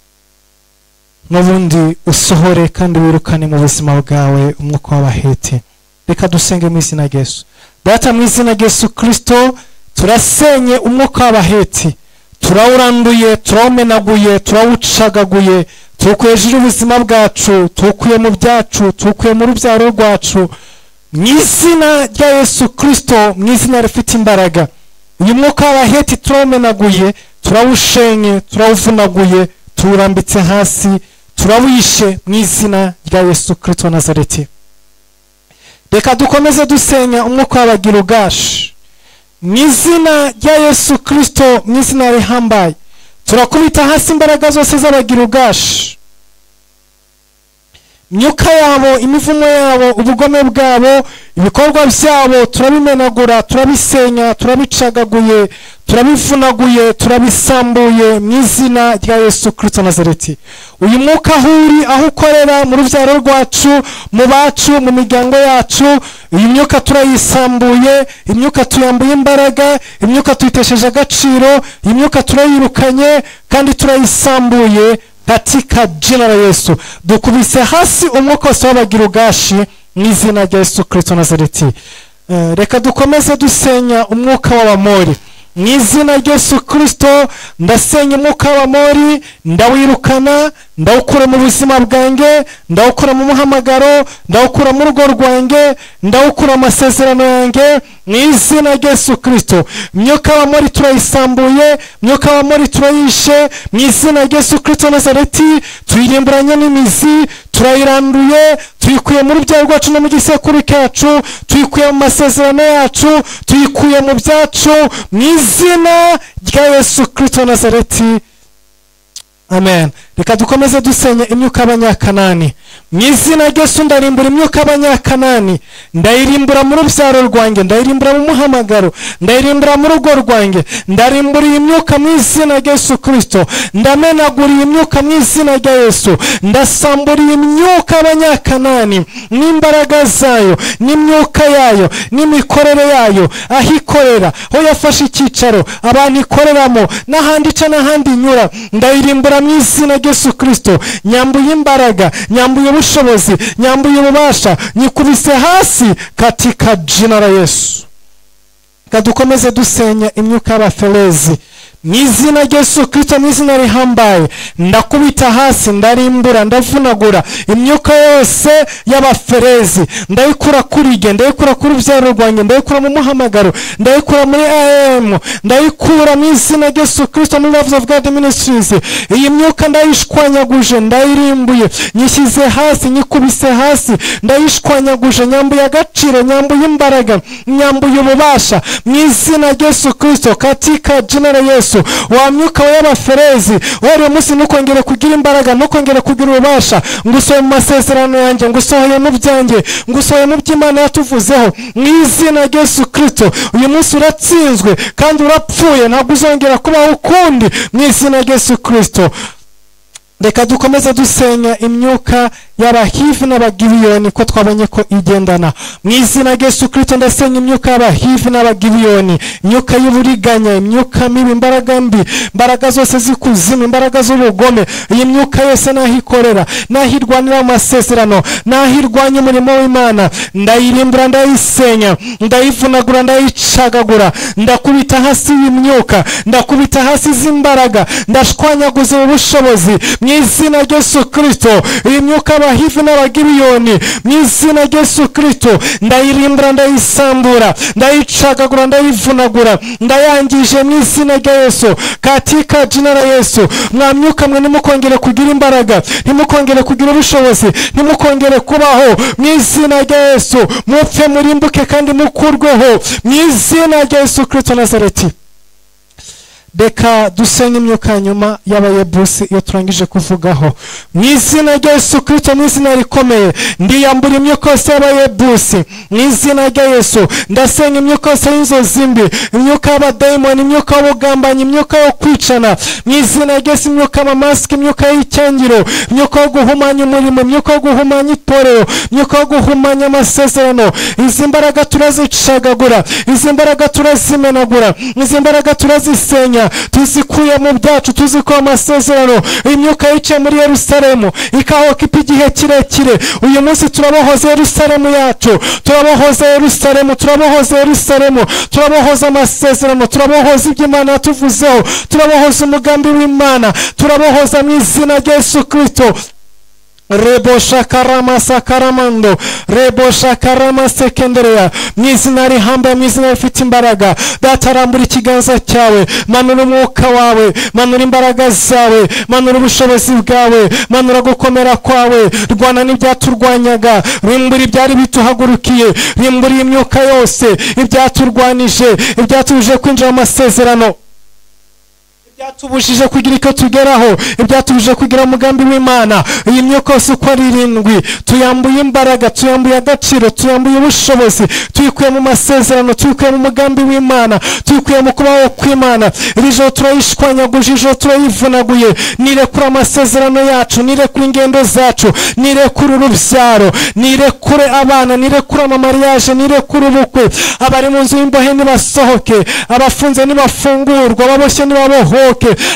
n'ubundi usohore kandi wirukane mu buzima bwawe umwuka w'Abaheti. Reka dusenge mu izina rya Yesu. Data, mu izina rya Yesu Kristo, turasenye umwuka w'Abaheti, turawuranduye, turawumenaguye, turawucagaguye, tuwukuye hejuru y'ubuzima bwacu, tuwukuye mu byacu, tuwukuye mu rubyaro rwacu, mu izina rya Yesu Kristo, mu izina rifite imbaraga. Uyu mwuka w'Abaheti turawumenaguye, turawushenye, turawuvunaguye, tuwurambitse hasi, turawishe mu izina rya Yesu Kristo wa Nazareti. Reka dukomeze dusenya umwuka w'Abagirugashi mu izina rya Yesu Kristo, mu izina rihambaye. Turakubita hasi imbaraga zose z'Abagirugashi, imyuka yabo, imivumo yabo, ubugome bwabo, ibikorwa byabo, turabimenagura, turabisenya, turabicagaguye, turabivunaguye, turabisambuye mu izina rya Yesu Kristo Nazareti. Uyu mwuka aho uri, aho ukorera mu rubyaro rwacu, mu bacu, mu miryango yacu, iyi myuka turayisambuye, imyuka tuyambuye imbaraga, imyuka tuyitesheje agaciro, iyi myuka turayirukanye kandi turayisambuye katika jina la Yesu. Dukubise hasi umwuka wose w'Abagirugashi mu izina rya Yesu Kristo Nazareti. Reka dukomeze dusenya umwuka w'Abamori mu izina rya Yesu Kristo. Ndasenya umwuka w'Abamori, ndawirukana, ndawukura mu buzima bwanjye, ndawukura mu muhamagaro, ndawukura mu rugo rwanjye, ndawukura mu masezerano yanjye mu izina rya Yesu Kristo. Imyuka y'Abamori turayisambuye, imyuka y'Abamori turayishe mu izina rya Yesu Kristo Nazareti. Tuyirimburanye n'imizi, turayiranduye, tuyikuye mu rubyaro rwacu no mu gisekuru cyacu, tuyikuye mu masezerano yacu, tuyikuye mu byacu mu izina rya Yesu Kristo Nazareti. Amen. Reka dukomeze dusenya imyuka y'Abanyakanani mu izina rya Yesu. Ndarimbura imyuka y'Abanyakanani, ndayirimbura mu rubyaro rwanjye, ndayirimbura mu muhamagaro, ndayirimbura mu rugo rwanjye, ndarimbura iyi myuka mu izina rya Yesu Kristo, ndamenagura iyi myuka mu izina rya Yesu, ndasambura iyi myuka y'Abanyakanani n'imbaraga zayo, n'imyuka yayo, n'imikorere yayo, aho ikorera, aho yafashe icyicaro, abantu ikoreramo, n'ahandi ica n'ahandi inyura, ndayirimbura mu izina rya Yesu Kristo. Nyambuye imbaraga, nyambuye ubushobozi, nyambuye ububasha, nyikubise hasi katika jina la Yesu. Dukomeze dusenya imyuka y'Abaferezi mu izina rya Yesu Kristo, mu izina rihambaye. Ndakubita hasi, ndarimbura, ndavunagura imyuka yose y'Abaferezi, ndayikura kuri jye, ndayikura kuri rubyaro rwanjye, ndayikura mu muhamagaro, ndayikura muri AM, ndayikura mu izina rya Yesu Kristo muri Love of God Ministries. Iyi myuka ndayishwanyaguje, ndayirimbuye, nyishyize hasi, nyikubise hasi, ndayishwanyaguje, nyambuye agaciro, nyambuye imbaraga, nyambuye ububasha mu izina rya Yesu Kristo, katika jina la Yesu. Wa myuka y'Abaferezi, uhereye umunsi ntukongere kugira imbaraga, ntukongere kugira ububasha. Ngusohoye mu masezerano yanjye, ngusohoye mu byanjye, ngusohoye mu by'Imana yatuvuzeho mu izina rya Yesu Kristo. Uyu munsi uratsinzwe kandi urapfuye, ntabwo uzongera kubaho ukundi mu izina rya Yesu Kristo. Reka dukomeze dusenya imyuka y'Abahivi n'Abagibiyoni, ko twabonye ko igendana. Mu izina rya Yesu Kristo ndasenya imyuka y'Abahivi n'Abagibiyoni, imyuka y'uburiganya, imyuka mibi, imbaraga mbi, imbaraga zose z'ikuzimu, imbaraga z'ubugome. Iyi myuka yose naho ikorera, naho irwanira mu masezerano, naho irwanya umurimo w'Imana, ndayirimbura, ndayisenya, ndayivunagura, ndayicagagura. Ndakubita hasi iyi myuka, ndakubita hasi izi mbaraga, ndashwanyaguza ubu bushobozi mu izina rya Yesu Kristo. Iyi myuka y'Abahivi n'Abagibiyoni, mu izina rya Yesu Kristo ndayirimbura, ndayisambura, ndayicagagura, ndayivunagura, ndayangije mu izina rya Yesu, katika jina la Yesu. Mwa myuka mwe ntimukongere kugira imbaraga, ntimukongere kugira ubushobozi, ntimukongere kubaho mu izina rya Yesu. Mupfe, murimbuke kandi mukurweho mu izina rya Yesu Kristo Nazareti. Reka dusenye imyuka nyuma y'Abayebusi iyo turangije kuvugaho. Mu izina rya Yesu Kristo, mu izina rikomeye, ndiyambura imyuka yose y'Abayebusi mu izina rya Yesu. Ndasenya imyuka yose y'inzozi mbi, imyuka y'abadayimoni, imyuka y'ubugambanyi, imyuka yo kwicana mu izina rya Yesu, imyuka y'amamasiki, imyuka y'icyangiro, imyuka yo guhumanya umurimo, imyuka yo guhumanya itorero, imyuka yo guhumanya amasezerano. Izi mbaraga turazicagagura, izi mbaraga turazimenagura, izi mbaraga turazisenya, tuzikuye mu byacu, tuzikuye amasezerano. Imyuka yicaye muri Yerusalemu ikahoka igihe kirekire, uyu munsi turabohoza Yerusalemu yacu, turabohoza Yerusalemu, turabohoza Yerusalemu, turabohoza amasezerano, turabohoza ibyo Imana yatuvuzeho, turabohoza umugambi w'Imana, turabohoza mu izina rya Yesu Kristo. Rebo shakarama sakaramando, rebo shakarama sekendereya. Mu izina rihambaye, mu izina rifite imbaraga, Data rambura ikiganza cyawe, manura umwuka wawe, manura imbaraga zawe, manura ubushobozi bwawe, manura gukomera kwawe. Rwana n'ibyaturwanyaga, rimbura ibyari bituhagurukiye, rimbura imyuka yose ibyaturwanije, ibyatubujije kwinjira mu masezerano, ibyatubujije kugira icyo tugeraho, ibyatubujije kugira umugambi w'Imana. Iyi myuka yose uko ari irindwi tuyambuye imbaraga, tuyambuye agaciro, tuyambuye ubushobozi, tuyikuye mu masezerano, tuyikuye mu mugambi w'Imana, tuyikuye mu kubaho kw'Imana. Iri joro turayishwanyaguje, ijoro turayivunaguye. Nirekure amasezerano yacu, nirekure ingendo zacu, nirekure urubyaro, nirekure abana, nirekure amamariyaje, nirekure ubukwe. Abari mu nzu y'imbohe nibasohoke, abafunze nibafungurwe, ababoshye nibabohoke,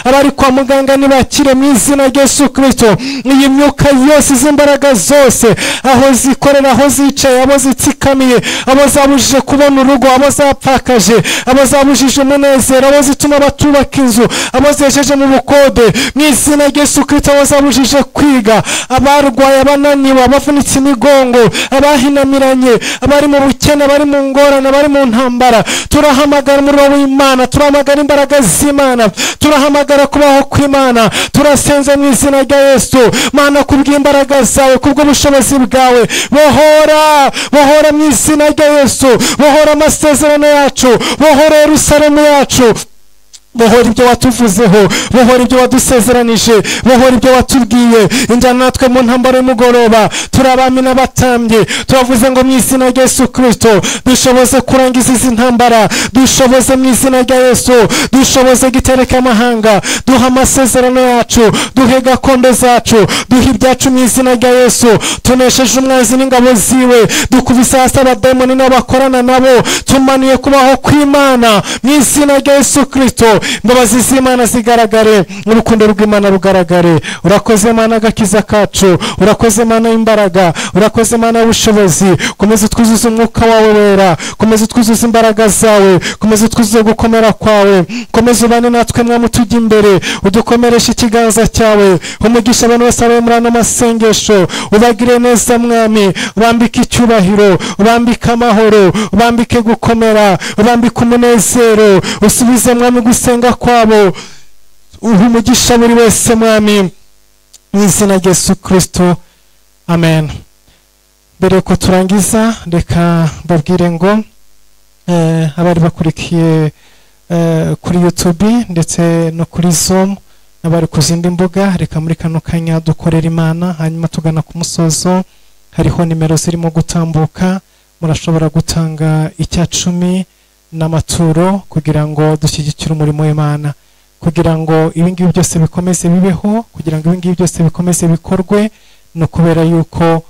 abari kwa muganga nibakire mu izina rya Yesu Kristo. Iyi myuka yose, izi mbaraga zose, aho zikorera, aho zicaye, abo zitsikamiye, abo zabujije kubona urugo, abo zapfakaje, abo zabujije umunezero, abo zituma batubaka inzu, abo zejeje mu bukode, mu izina rya Yesu Kristo, abo zabujije kwiga, abarwaye, abananiwe, abavunitse imigongo, abahinamiranye, abari mu bukene, abari mu ngorane, abari mu ntambara, turahamagara umuriro w'Imana, turahamagara imbaraga z'Imana, turahamagara kubaho kw'Imana. Turasenze mu izina rya Yesu. Mana, kubw'imbaraga zawe, kubw'ubushobozi bwawe, bohora, bohora mu izina rya Yesu, bohora amasezerano yacu, bohora Yerusalemu yacu, bohora ibyo watuvuzeho, bohora ibyo wadusezeranije, bohora ibyo watubwiye. Injyana natwe mu ntambaro y'umugoroba, turabami n'abatambyi. Turavuze ngo mu izina rya Yesu Kristo dushoboze kurangiza izi ntambara, dushoboze mu izina rya Yesu, dushoboze gitereka amahanga, duha amasezerano yacu, duhe gakondo zacu, duhe ibyacu mu izina rya Yesu. Tunesheje umwanzi n'ingabo ziwe, dukubise hasi abadayimoni n'abakorana nabo, tumanuye kubaho kw'Imana mu izina rya Yesu Kristo. Imbabazi z'Imana zigaragare, urukundo rw'Imana rugaragare. Urakoze Mana agakiza kacu, urakoze Mana imbaraga, urakoze Mana ubushobozi. Komeza utwuzuze umwuka wawe wera, komeza utwuzuze imbaraga zawe, komeza utwuzuze gukomera kwawe, komeza ubane natwe Mwami tujya imbere, udukomereshe ikiganza cyawe. Umugisha abantu bose bari muri ano masengesho, ubagire neza Mwami, ubambike icyubahiro, ubambike amahoro, ubambike gukomera, ubambike umunezero, usubize Mwami gusenga kwabo, uha umugisha buri wese Mwami, mu izina rya Yesu Kristo, amen. Mbere ko turangiza, reka mbabwire ngo abari bakurikiye kuri YouTube ndetse no kuri Zoom n'abari ku zindi mbuga, reka muri kano kanya dukorera Imana, hanyuma tugana ku musozo. Hariho nimero zirimo gutambuka, murashobora gutanga 10 n'amaturo kugira ngo dushyigikire umurimo w'Imana, kugira ngo ibingibi byose bikomeze bibeho, kugira ngo ibingibi byose bikomeze bikorwe. Ni ukubera yuko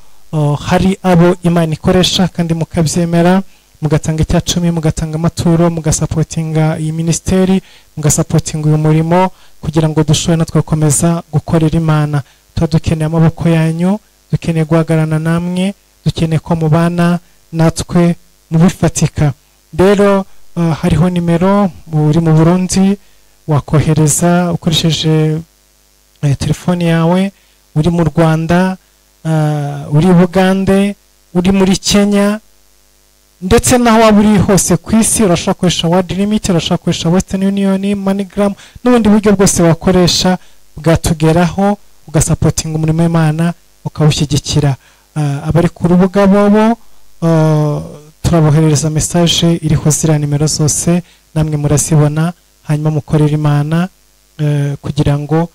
hari abo Imana ikoresha kandi mukabyemera, mugatanga 10, mugatanga amaturo, mugasapotinga iyi ministeri, mugasapotinga uyu murimo, kugira ngo dushobore natwe gukomeza gukorera Imana. Tuba dukeneye amaboko yanyu, dukeneye guhagararana namwe, dukeneye ko mubana natwe mubifatika. Rero hariho nimero uri mu Burundi wakohereza ukoresheje telefone yawe, uri mu Rwanda, uri Bugande, uri muri Kenya, ndetse naho waba uri hose ku isi. Urashobora gukoresha World Limit, urashobora gukoresha Western Union, MoneyGram n'ubundi buryo bwose wakoresha bwatugeraho, ugasapotinga umurimo w'Imana, ukawushyigikira. Abari ku rubuga bobo turaboherereza message iriho ziriya nimero zose, namwe murazibona, hanyuma mukorera Imana kugira ngo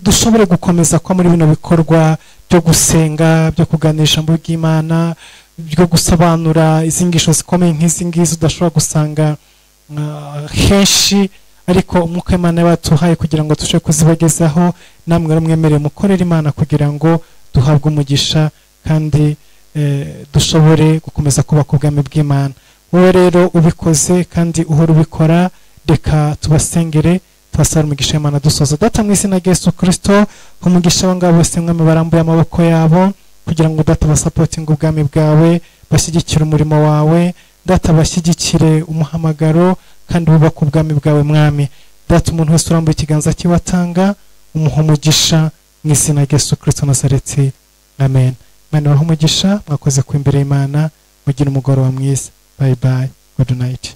dushobore gukomeza ko muri bino bikorwa byo gusenga, byo kuganira ijambo ry'Imana, byo gusobanura izingisho zikomeye nk'izi ngizi udashobora gusanga henshi, ariko umwuka w'Imana yabatuhaye kugira ngo tubashe kuzibagezaho. Namwe rero mwemereye mukorere Imana kugira ngo duhabwe umugisha kandi dushobore gukomeza kubaka ubwami bw'Imana. Wowe rero ubikoze kandi uhora ubikora, reka tubasengere, tubasaba umugisha w'Imana dusoza. Data, mu izina rya Yesu Kristo, umugisha w'abangaba bose mwami barambuye amaboko yabo kugira ngo Data basapotinge ubwami bwawe, bashyigikire umurimo wawe, Data bashyigikire umuhamagaro kandi bubake ubwami bwawe mwami. Data, umuntu wese urambuye ikiganza cye watanga, umuha umugisha mu izina rya Yesu Kristo Nazareti, amen. Imana ibahe umugisha, mwakoze ku imbere y'Imana, mugire umugoroba mwiza. Bye bye, good night.